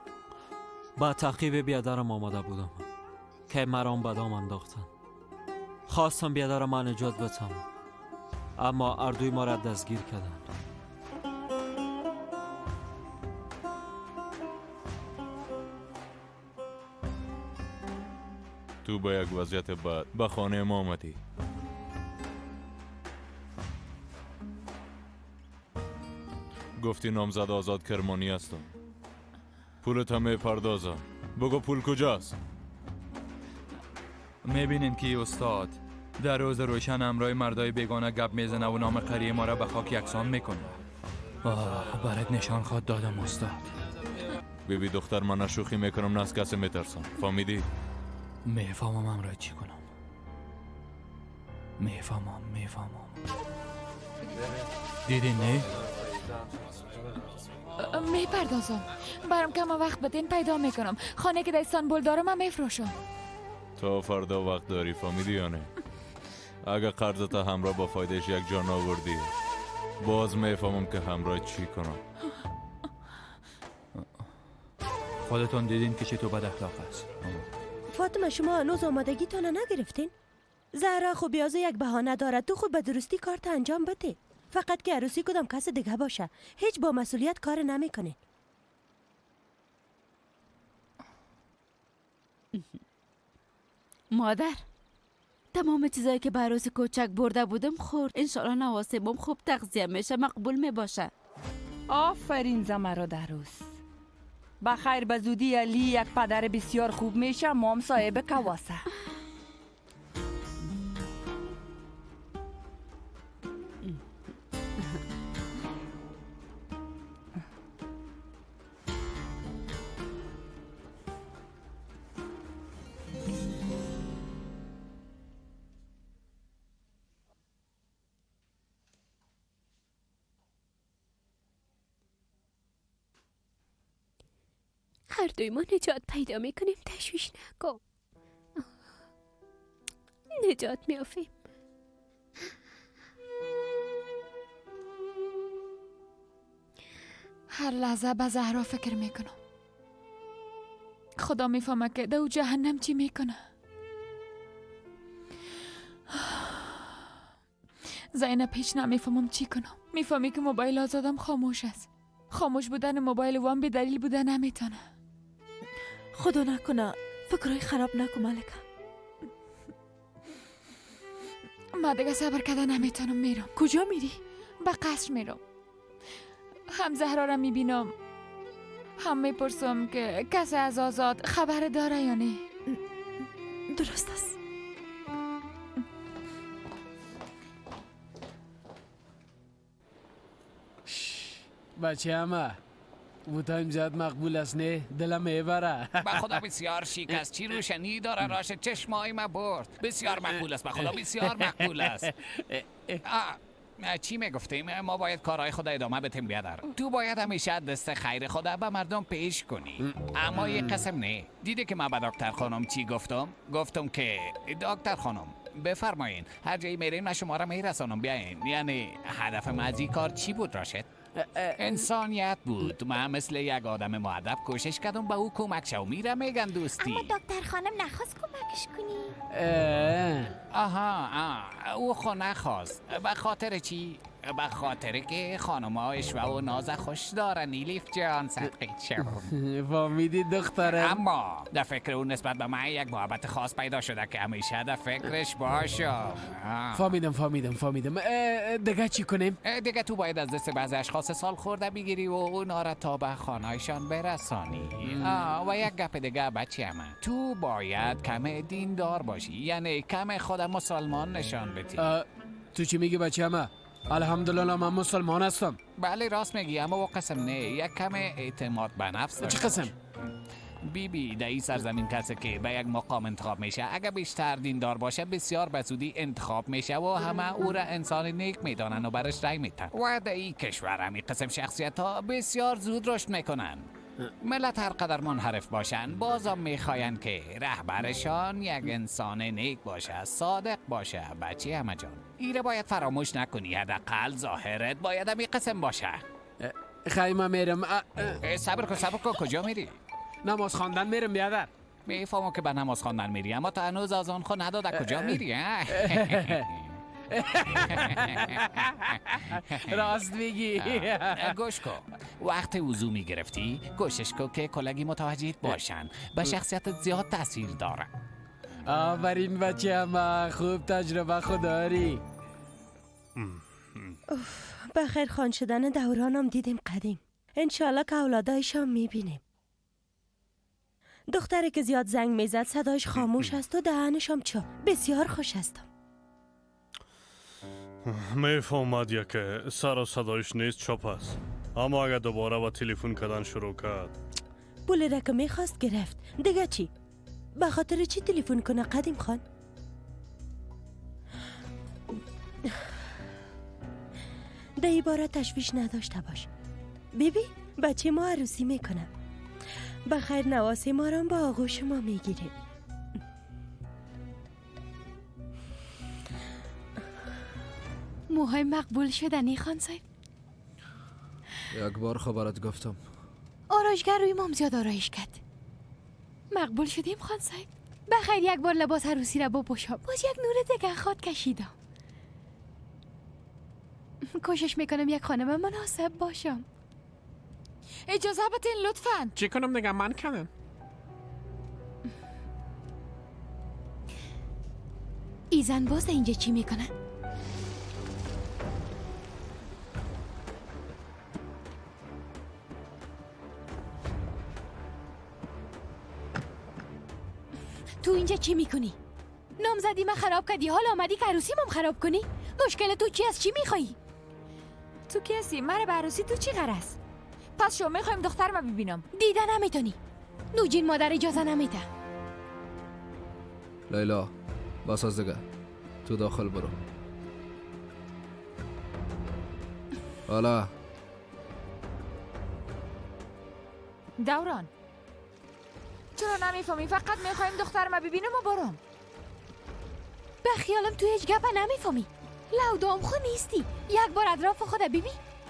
با تعقیب بیادرم آماده بودم که مرام به دام انداختن. خواستم بیادرم من نجات بدم، اما اردوی ما را دستگیر کردن. تو با یک وضعیت بد به خانه ما آمدی. گفتی نامزد آزاد کرمانی هستم. پولت هم میپردازم. بگو پول کجاست؟ میبینین که استاد در روز روشن همراه مردای بیگانه گپ میزنه و نام قریه ما را به خاک یکسان میکنه. آه، برات نشان خواد دادم استاد. بیبی دختر، من نه شوخی میکنم نه از کسی میترسم. فهمیدی؟ میفهمم همراه چی کنم. میفهمم. دیدی نه؟ میپردازم. برام کم وقت بدین پیدا میکنم. خانه که در استانبول دارم من میفروشم. تا فردا وقت داری، فهمیدی یا نه؟ اگه قرضت همراه با فایدهش یک جان آوردی، باز میفهمم که همراه چی کنم. خودتون دیدین که چطور بد اخلاق است. فاطمه شما هنوز آمادگی تانه نگرفتین؟ زهرا خب بیازه یک بهانه دارد. تو خود به درستی کارت انجام بده. فقط که عروسی کدام کس دیگه باشه. هیچ با مسئولیت کار نمیکنه. مادر، تمام چیزایی که به عروس کوچک برده بودم خورد. انشالله نواسبم خوب تغذیه میشه، مقبول میباشه. آفرین زمرد عروس. بخیر، به زودی علی یک پدر بسیار خوب میشه. مام صاحب کواسه. هر دوی ما نجات پیدا میکنیم، تشویش نکن. نجات میافیم. هر لحظه به زهرا فکر میکنم. خدا میفهمه که دو جهنم چی میکنه. زینب هیچ نمیفهمم چی کنم. میفهمی که موبایل آزادم خاموش است. خاموش بودن موبایل وام به دلیل بودن نمیتونه. خدا نکنه فکرهای خراب نکن ملکه. ما دیگه صبر کردن نمیتونم. میرم. کجا میری؟ به قصر میرم. هم زهرا را میبینم، هم میپرسم که کسی از آزاد خبر داره یا نه. درست است. بچه همه بوتایم زیاد مقبول است نه؟ دلم میبره. به خدا بسیار شیک است. چی روشنی داره راش چشمای ما برد. بسیار مقبول است، به خدا بسیار مقبول است. چی میگفتیم؟ ما باید کارهای خود ادامه بدیم بیادر. تو باید همیشه دست خیر خود به مردم پیش کنی. اما یک قسم نه. دیده که من به دکتر خانم چی گفتم؟ گفتم که دکتر خانم بفرمایین هر جایی میرین من شما را میرسانم، بیاین. یعنی هدف من از این کار چی بود راشد؟ انسانیت بود. من مثل یک آدم مؤدب کوشش کردم به او کمک شو. میره میگن دوستی. اما دکتر خانم نخواست کمکش کنی. آها او خو نخواست. به خاطر چی؟ به خاطر که خانم‌ها اشوه و ناز خوش دارن. نیلیف جان صدقی شو. فهمیدی دخترم؟ اما در فکر اون نسبت به من یک محبت خاص پیدا شده که همیشه در فکرش باشم. فهمیدم. دیگه چی کنیم؟ دیگه تو باید از دست بعضی اشخاص سال خورده بگیری و اونا را تا به خانه‌شان برسانی. و یک گپ دیگه بچه من، تو باید کم دیندار باشی، یعنی کم خود مسلمان نشان بدی. تو چی میگی بچه من؟ الحمدلله من مسلمان هستم. بله راست میگی، اما با قسم نه، یک کم اعتماد به نفس داشته. چه قسم؟ بی بی در این سرزمین کسی که به یک مقام انتخاب میشه اگه بیشتر دیندار باشه بسیار به زودی انتخاب میشه و همه او را انسان نیک میدانن و برش رای میتن. و در این کشور همین قسم شخصیت ها بسیار زود رشد میکنن. ملت هر قدر منحرف باشن بازم میخواین که رهبرشان یک انسان نیک باشه، صادق باشه. بچه همه جان ایره باید فراموش نکنی، حداقل ظاهرت باید همی قسم باشه. خیلی میرم. صبر کن، کجا میری؟ نماز خواندن میرم بیادر. میفهمم که به نماز خواندن میری، اما تا هنوز از آن خود نداده کجا میری؟ راست میگی. گوش کن، وقت وضو میگرفتی کوشش کن که کلگی متوجهت باشن، به شخصیت زیاد تاثیر داره. آفرین بچه ما، خوب تجربه خود داری. بخیر خان شدن دورانم دیدیم قدیم. انشالله که اولادایشم میبینیم. دختری که زیاد زنگ میزد صدایش خاموش است و دهنشم چاپ. بسیار خوش هستم. میفهمد یا که سر و صدایش نیست چاپ است، اما اگر دوباره با تلفن کردن شروع کرد پول را که میخواست گرفت. دیگه چی؟ به خاطر چی تلفن کنه قدیم خان؟ ده ای باره تشویش نداشته باش. بیبی بچه ما عروسی میکنه. بخیر نواسی ما را با آغوش ما میگیریم. موهای مقبول شدنی خان صاحب. یک بار خبرت گفتم. آرایشگر روی مام زیاد آرایش کرد. مقبول شدیم خان صاحب. بخیر یک بار لباس عروسی را بپوشم، باز یک نور دیگه خود کشیدم. کوشش میکنم یک خانم مناسب باشم. اجازه بدین لطفاً. چی کنم دیگه، من کنم. ای زن باز اینجا چی میکنه؟ تو اینجا چی میکنی؟ نامزدی من خراب کردی، حالا آمدی که عروسی مام خراب کنی؟ مشکل تو چی از چی میخوایی؟ تو کسی مرا به عروسی تو چی غرض؟ پس شما میخوایم دختر ما ببینم. دیده نمیتونی. نوجین مادر اجازه نمیده. لیلا بس از دیگه تو داخل برو. حالا دوران چرا نمیفهمی؟ فقط میخوایم دختر ما ببینم و برم. به خیالم تو هیچ گپ نمیفهمی. لودام خو نیستی. یک بار اطراف خود ببین.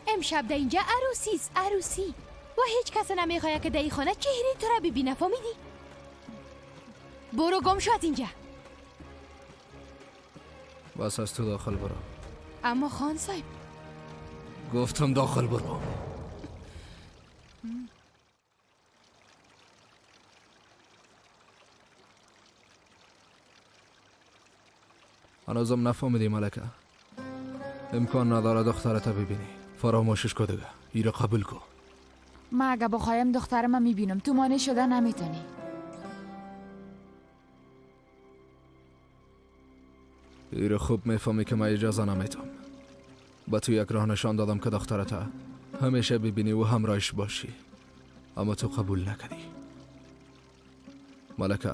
امشب در اینجا عروسی است، عروسی. و هیچ کس نمیخواد که در این خانه چهره تو را ببینه، فهمیدی؟ برو گم شو از اینجا. بس از تو داخل برو. اما خان صاحب گفتم داخل برو. هنوزم نفهمیدی ملکه. امکان نداره دخترت ببینی. فراموشش کن دیگه. ایره قبول کن. من اگه بخوایم دخترم میبینم. تو مانع شده نمیتونی. ایره خوب میفهمی که من اجازه نمیتم. با تو یک راه نشان دادم که دخترت همیشه ببینی و همراهش باشی، اما تو قبول نکردی. ملکه،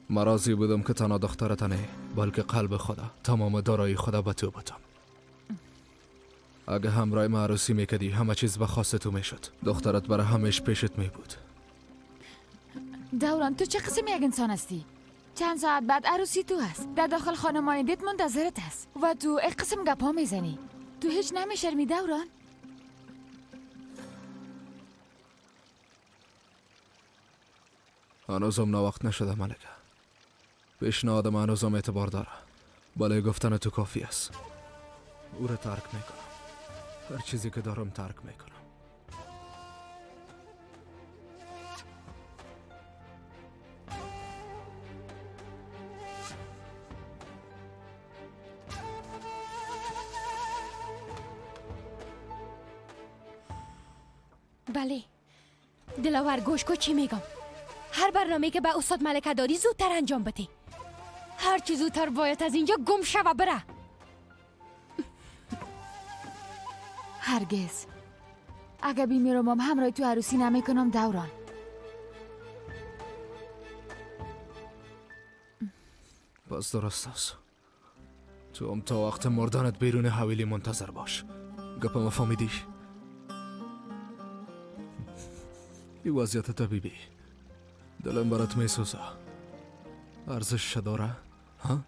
من راضی بودم که تنها دخترت نه، بلکه قلب خدا، تمام دارایی خدا به تو بدم. اگه همراه ما عروسی میکردی همه چیز به خواست تو میشد. دخترت برای همیش پیشت میبود. دوران تو چه قسم یک انسان هستی؟ چند ساعت بعد عروسی تو هست، در داخل خانه مایندت منتظرت هست و تو یک قسم گپ ها میزنی. تو هیچ نمیشرمی دوران؟ هنوزم نوقت نشده ملکه. پیشنهاد من هنوزم اعتبار داره. بله گفتن تو کافی است. او را ترک میکنم. هر چیزی که دارم ترک میکنم. بله دلاور گوش کو چی میگم. هر برنامه که به استاد ملکه دادی زودتر انجام بده. هر چی زودتر باید از اینجا گم شوه بره. هرگز. اگه بیمیرم همراه تو عروسی نمیکنم دوران. باز درست است. تو هم تا وقت مردنت بیرون حویلی منتظر باش. گپم فهمیدی؟ این وضعیت طبیبی دلم برات میسوزه. ارزش داره؟ ها؟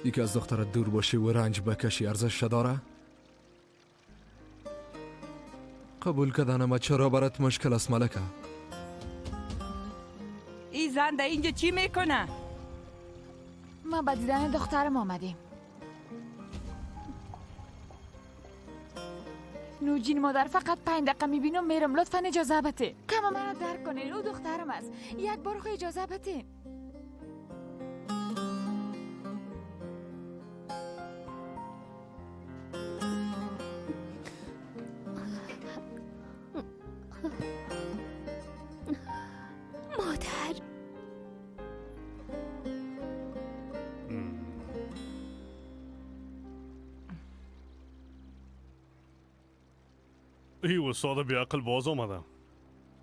یکی از دخترت دور باشی و رنج بکشی ارزش داره؟ قبول کردن چرا برات مشکل است ملکه؟ این زن در اینجا چی میکنه؟ ما به دیدن دخترم آمدیم. نوجین مادر فقط 5 دقیقه میبینم میرم. لطفا اجازه بده. کما منو درک کنین، او دخترم است. یک بار خو اجازه بده. مادر ای استاد بیعقل باز آمدم.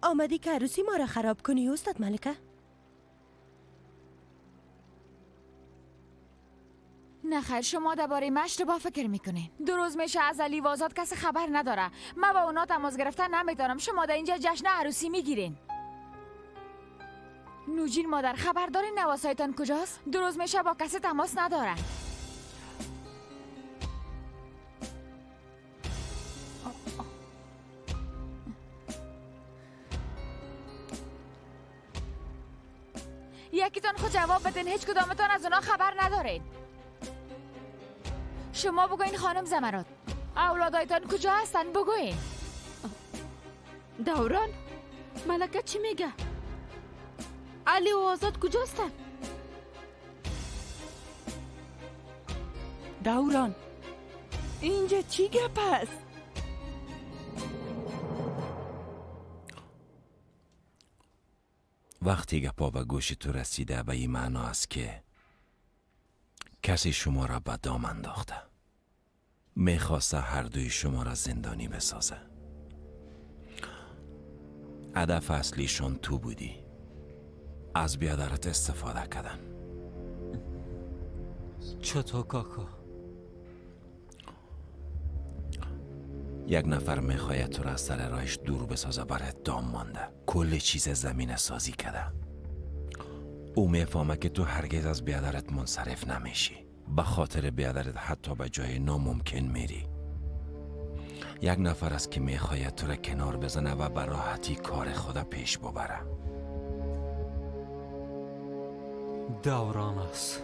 آمدی که عروسی ما را خراب کنی استاد ملکه؟ نه خیر، شما درباره من اشتباه فکر میکنین. 2 روز میشه از علی و آزاد کسی خبر نداره. من با اونا تماس گرفتن نمیتونم. شما در اینجا جشن عروسی میگیرین. نوجین مادر خبر دارین نواسایتان کجاست؟ 2 روز میشه با کسی تماس نداره. یکیتان خود جواب بدین. هیچ کدامتان از اونا خبر ندارین. شما بگوین خانم زمرد، اولادایتان کجا هستن؟ بگوین. دوران ملکه چی میگه؟ علی و آزاد کجاستن؟ دوران اینجا چی گپ است؟ وقتی گپا به گوش تو رسیده به این معنا است که کسی شما را به دام انداخته، میخواسته هر دوی شما را زندانی بسازه. هدف اصلیشون تو بودی، از بیادرت استفاده کردن. چطور کاکا؟ یک نفر میخواید تو را از سر راهش دور بسازه، برات دام مانده، کل چیز زمینه سازی کرده. او میفهمه که تو هرگز از بیادرت منصرف نمیشی، به خاطر بیادرت حتی به جای ناممکن میری. یک نفر است که میخواید تو را کنار بزنه و به راحتی کار خود پیش ببره. دوران است.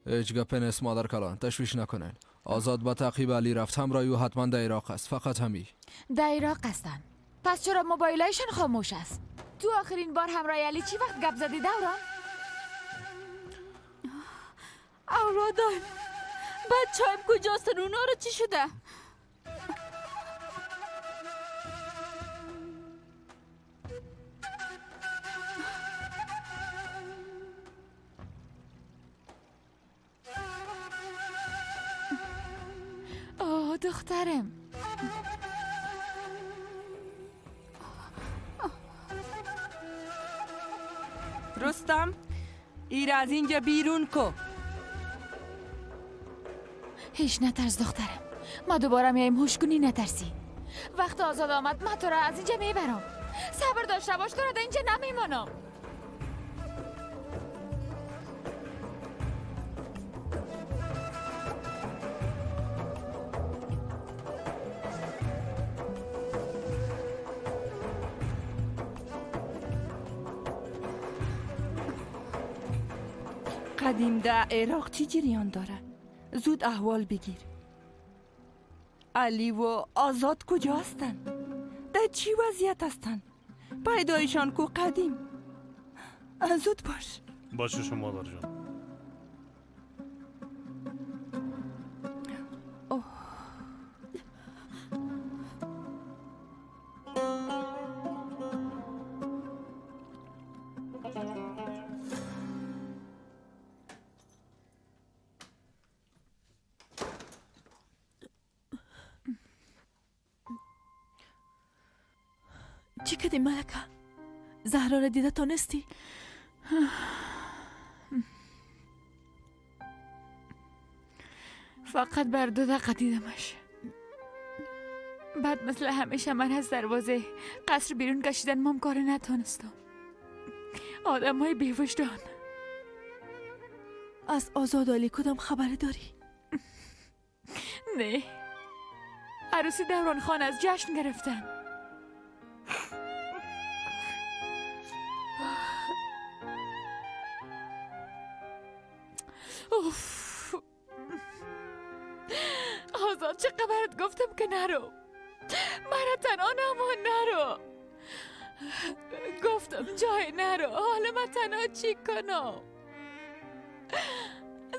هیچ گپی نیست مادر کلان، تشویش نکنین. آزاد به تعقیب علی رفت، همراه او حتما در عراق است. فقط همی در عراق هستن. پس چرا موبایلشان خاموش است؟ تو آخرین بار همراه علی چی وقت گپ زدی دوران؟ اولادان بچه‌ایم کجاستن؟ اونا رو چی شده؟ آه دخترم، رستم، ایره از اینجا بیرون کو. هیچ نترس دخترم، ما دوباره میایم، هوش کنی نترسی. وقت آزاد آمد ما تو را از اینجا میبرم. صبر داشته باش، تو را در اینجا نمیمانم. قدیم در عراق چی جریان داره؟ زود احوال بگیر. علی و آزاد کجا هستن؟ در چی وضعیت هستن؟ پیدایشان کو قدیم؟ زود باش. باشه شما مادر جان. چی کردی ملکه؟ زهرا را دیده تانستی؟ فقط بر 2 دقیقه دیدمش. بعد مثل همیشه من از دروازه قصر بیرون کشیدن، مام کار نتانستم. آدم های بیوجدان. از آزاد علی کدام خبر داری؟ نه، عروسی دوران خان از جشن گرفتن. اوف آزاد، چه برات گفتم که نرو، مرا تنها نمان نرو، گفتم جای نرو، حالا من تنها چی کنم؟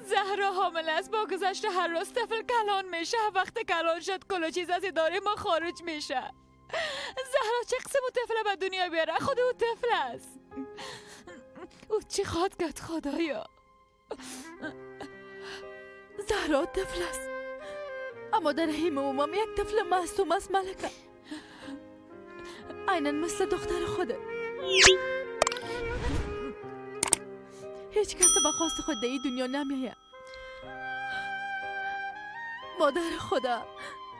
زهرا حامل است، با گذشت هر روز طفل کلان میشه، وقت کلان شد کل چیز از اداره ما خارج میشه. زهرا چه قسم او طفل به دنیا بیاره؟ خود او طفل است، او چی خواد کرد خدایا؟ زهرا طفل است، اما در رحم امام یک طفل معصوم است ملکه، عینا مثل دختر خوده. هیچ کس به خواست خود در این دنیا نمیایه. مادر خدا،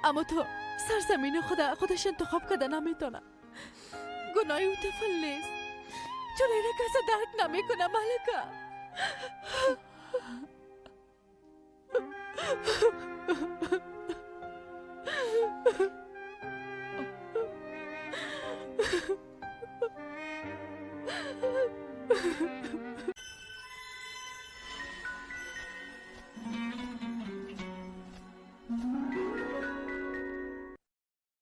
اما تو سرزمین خدا خودش انتخاب کرده نمیتونه. گناهی او طفل نیست، چون این کس درک نمیکنه ملکه.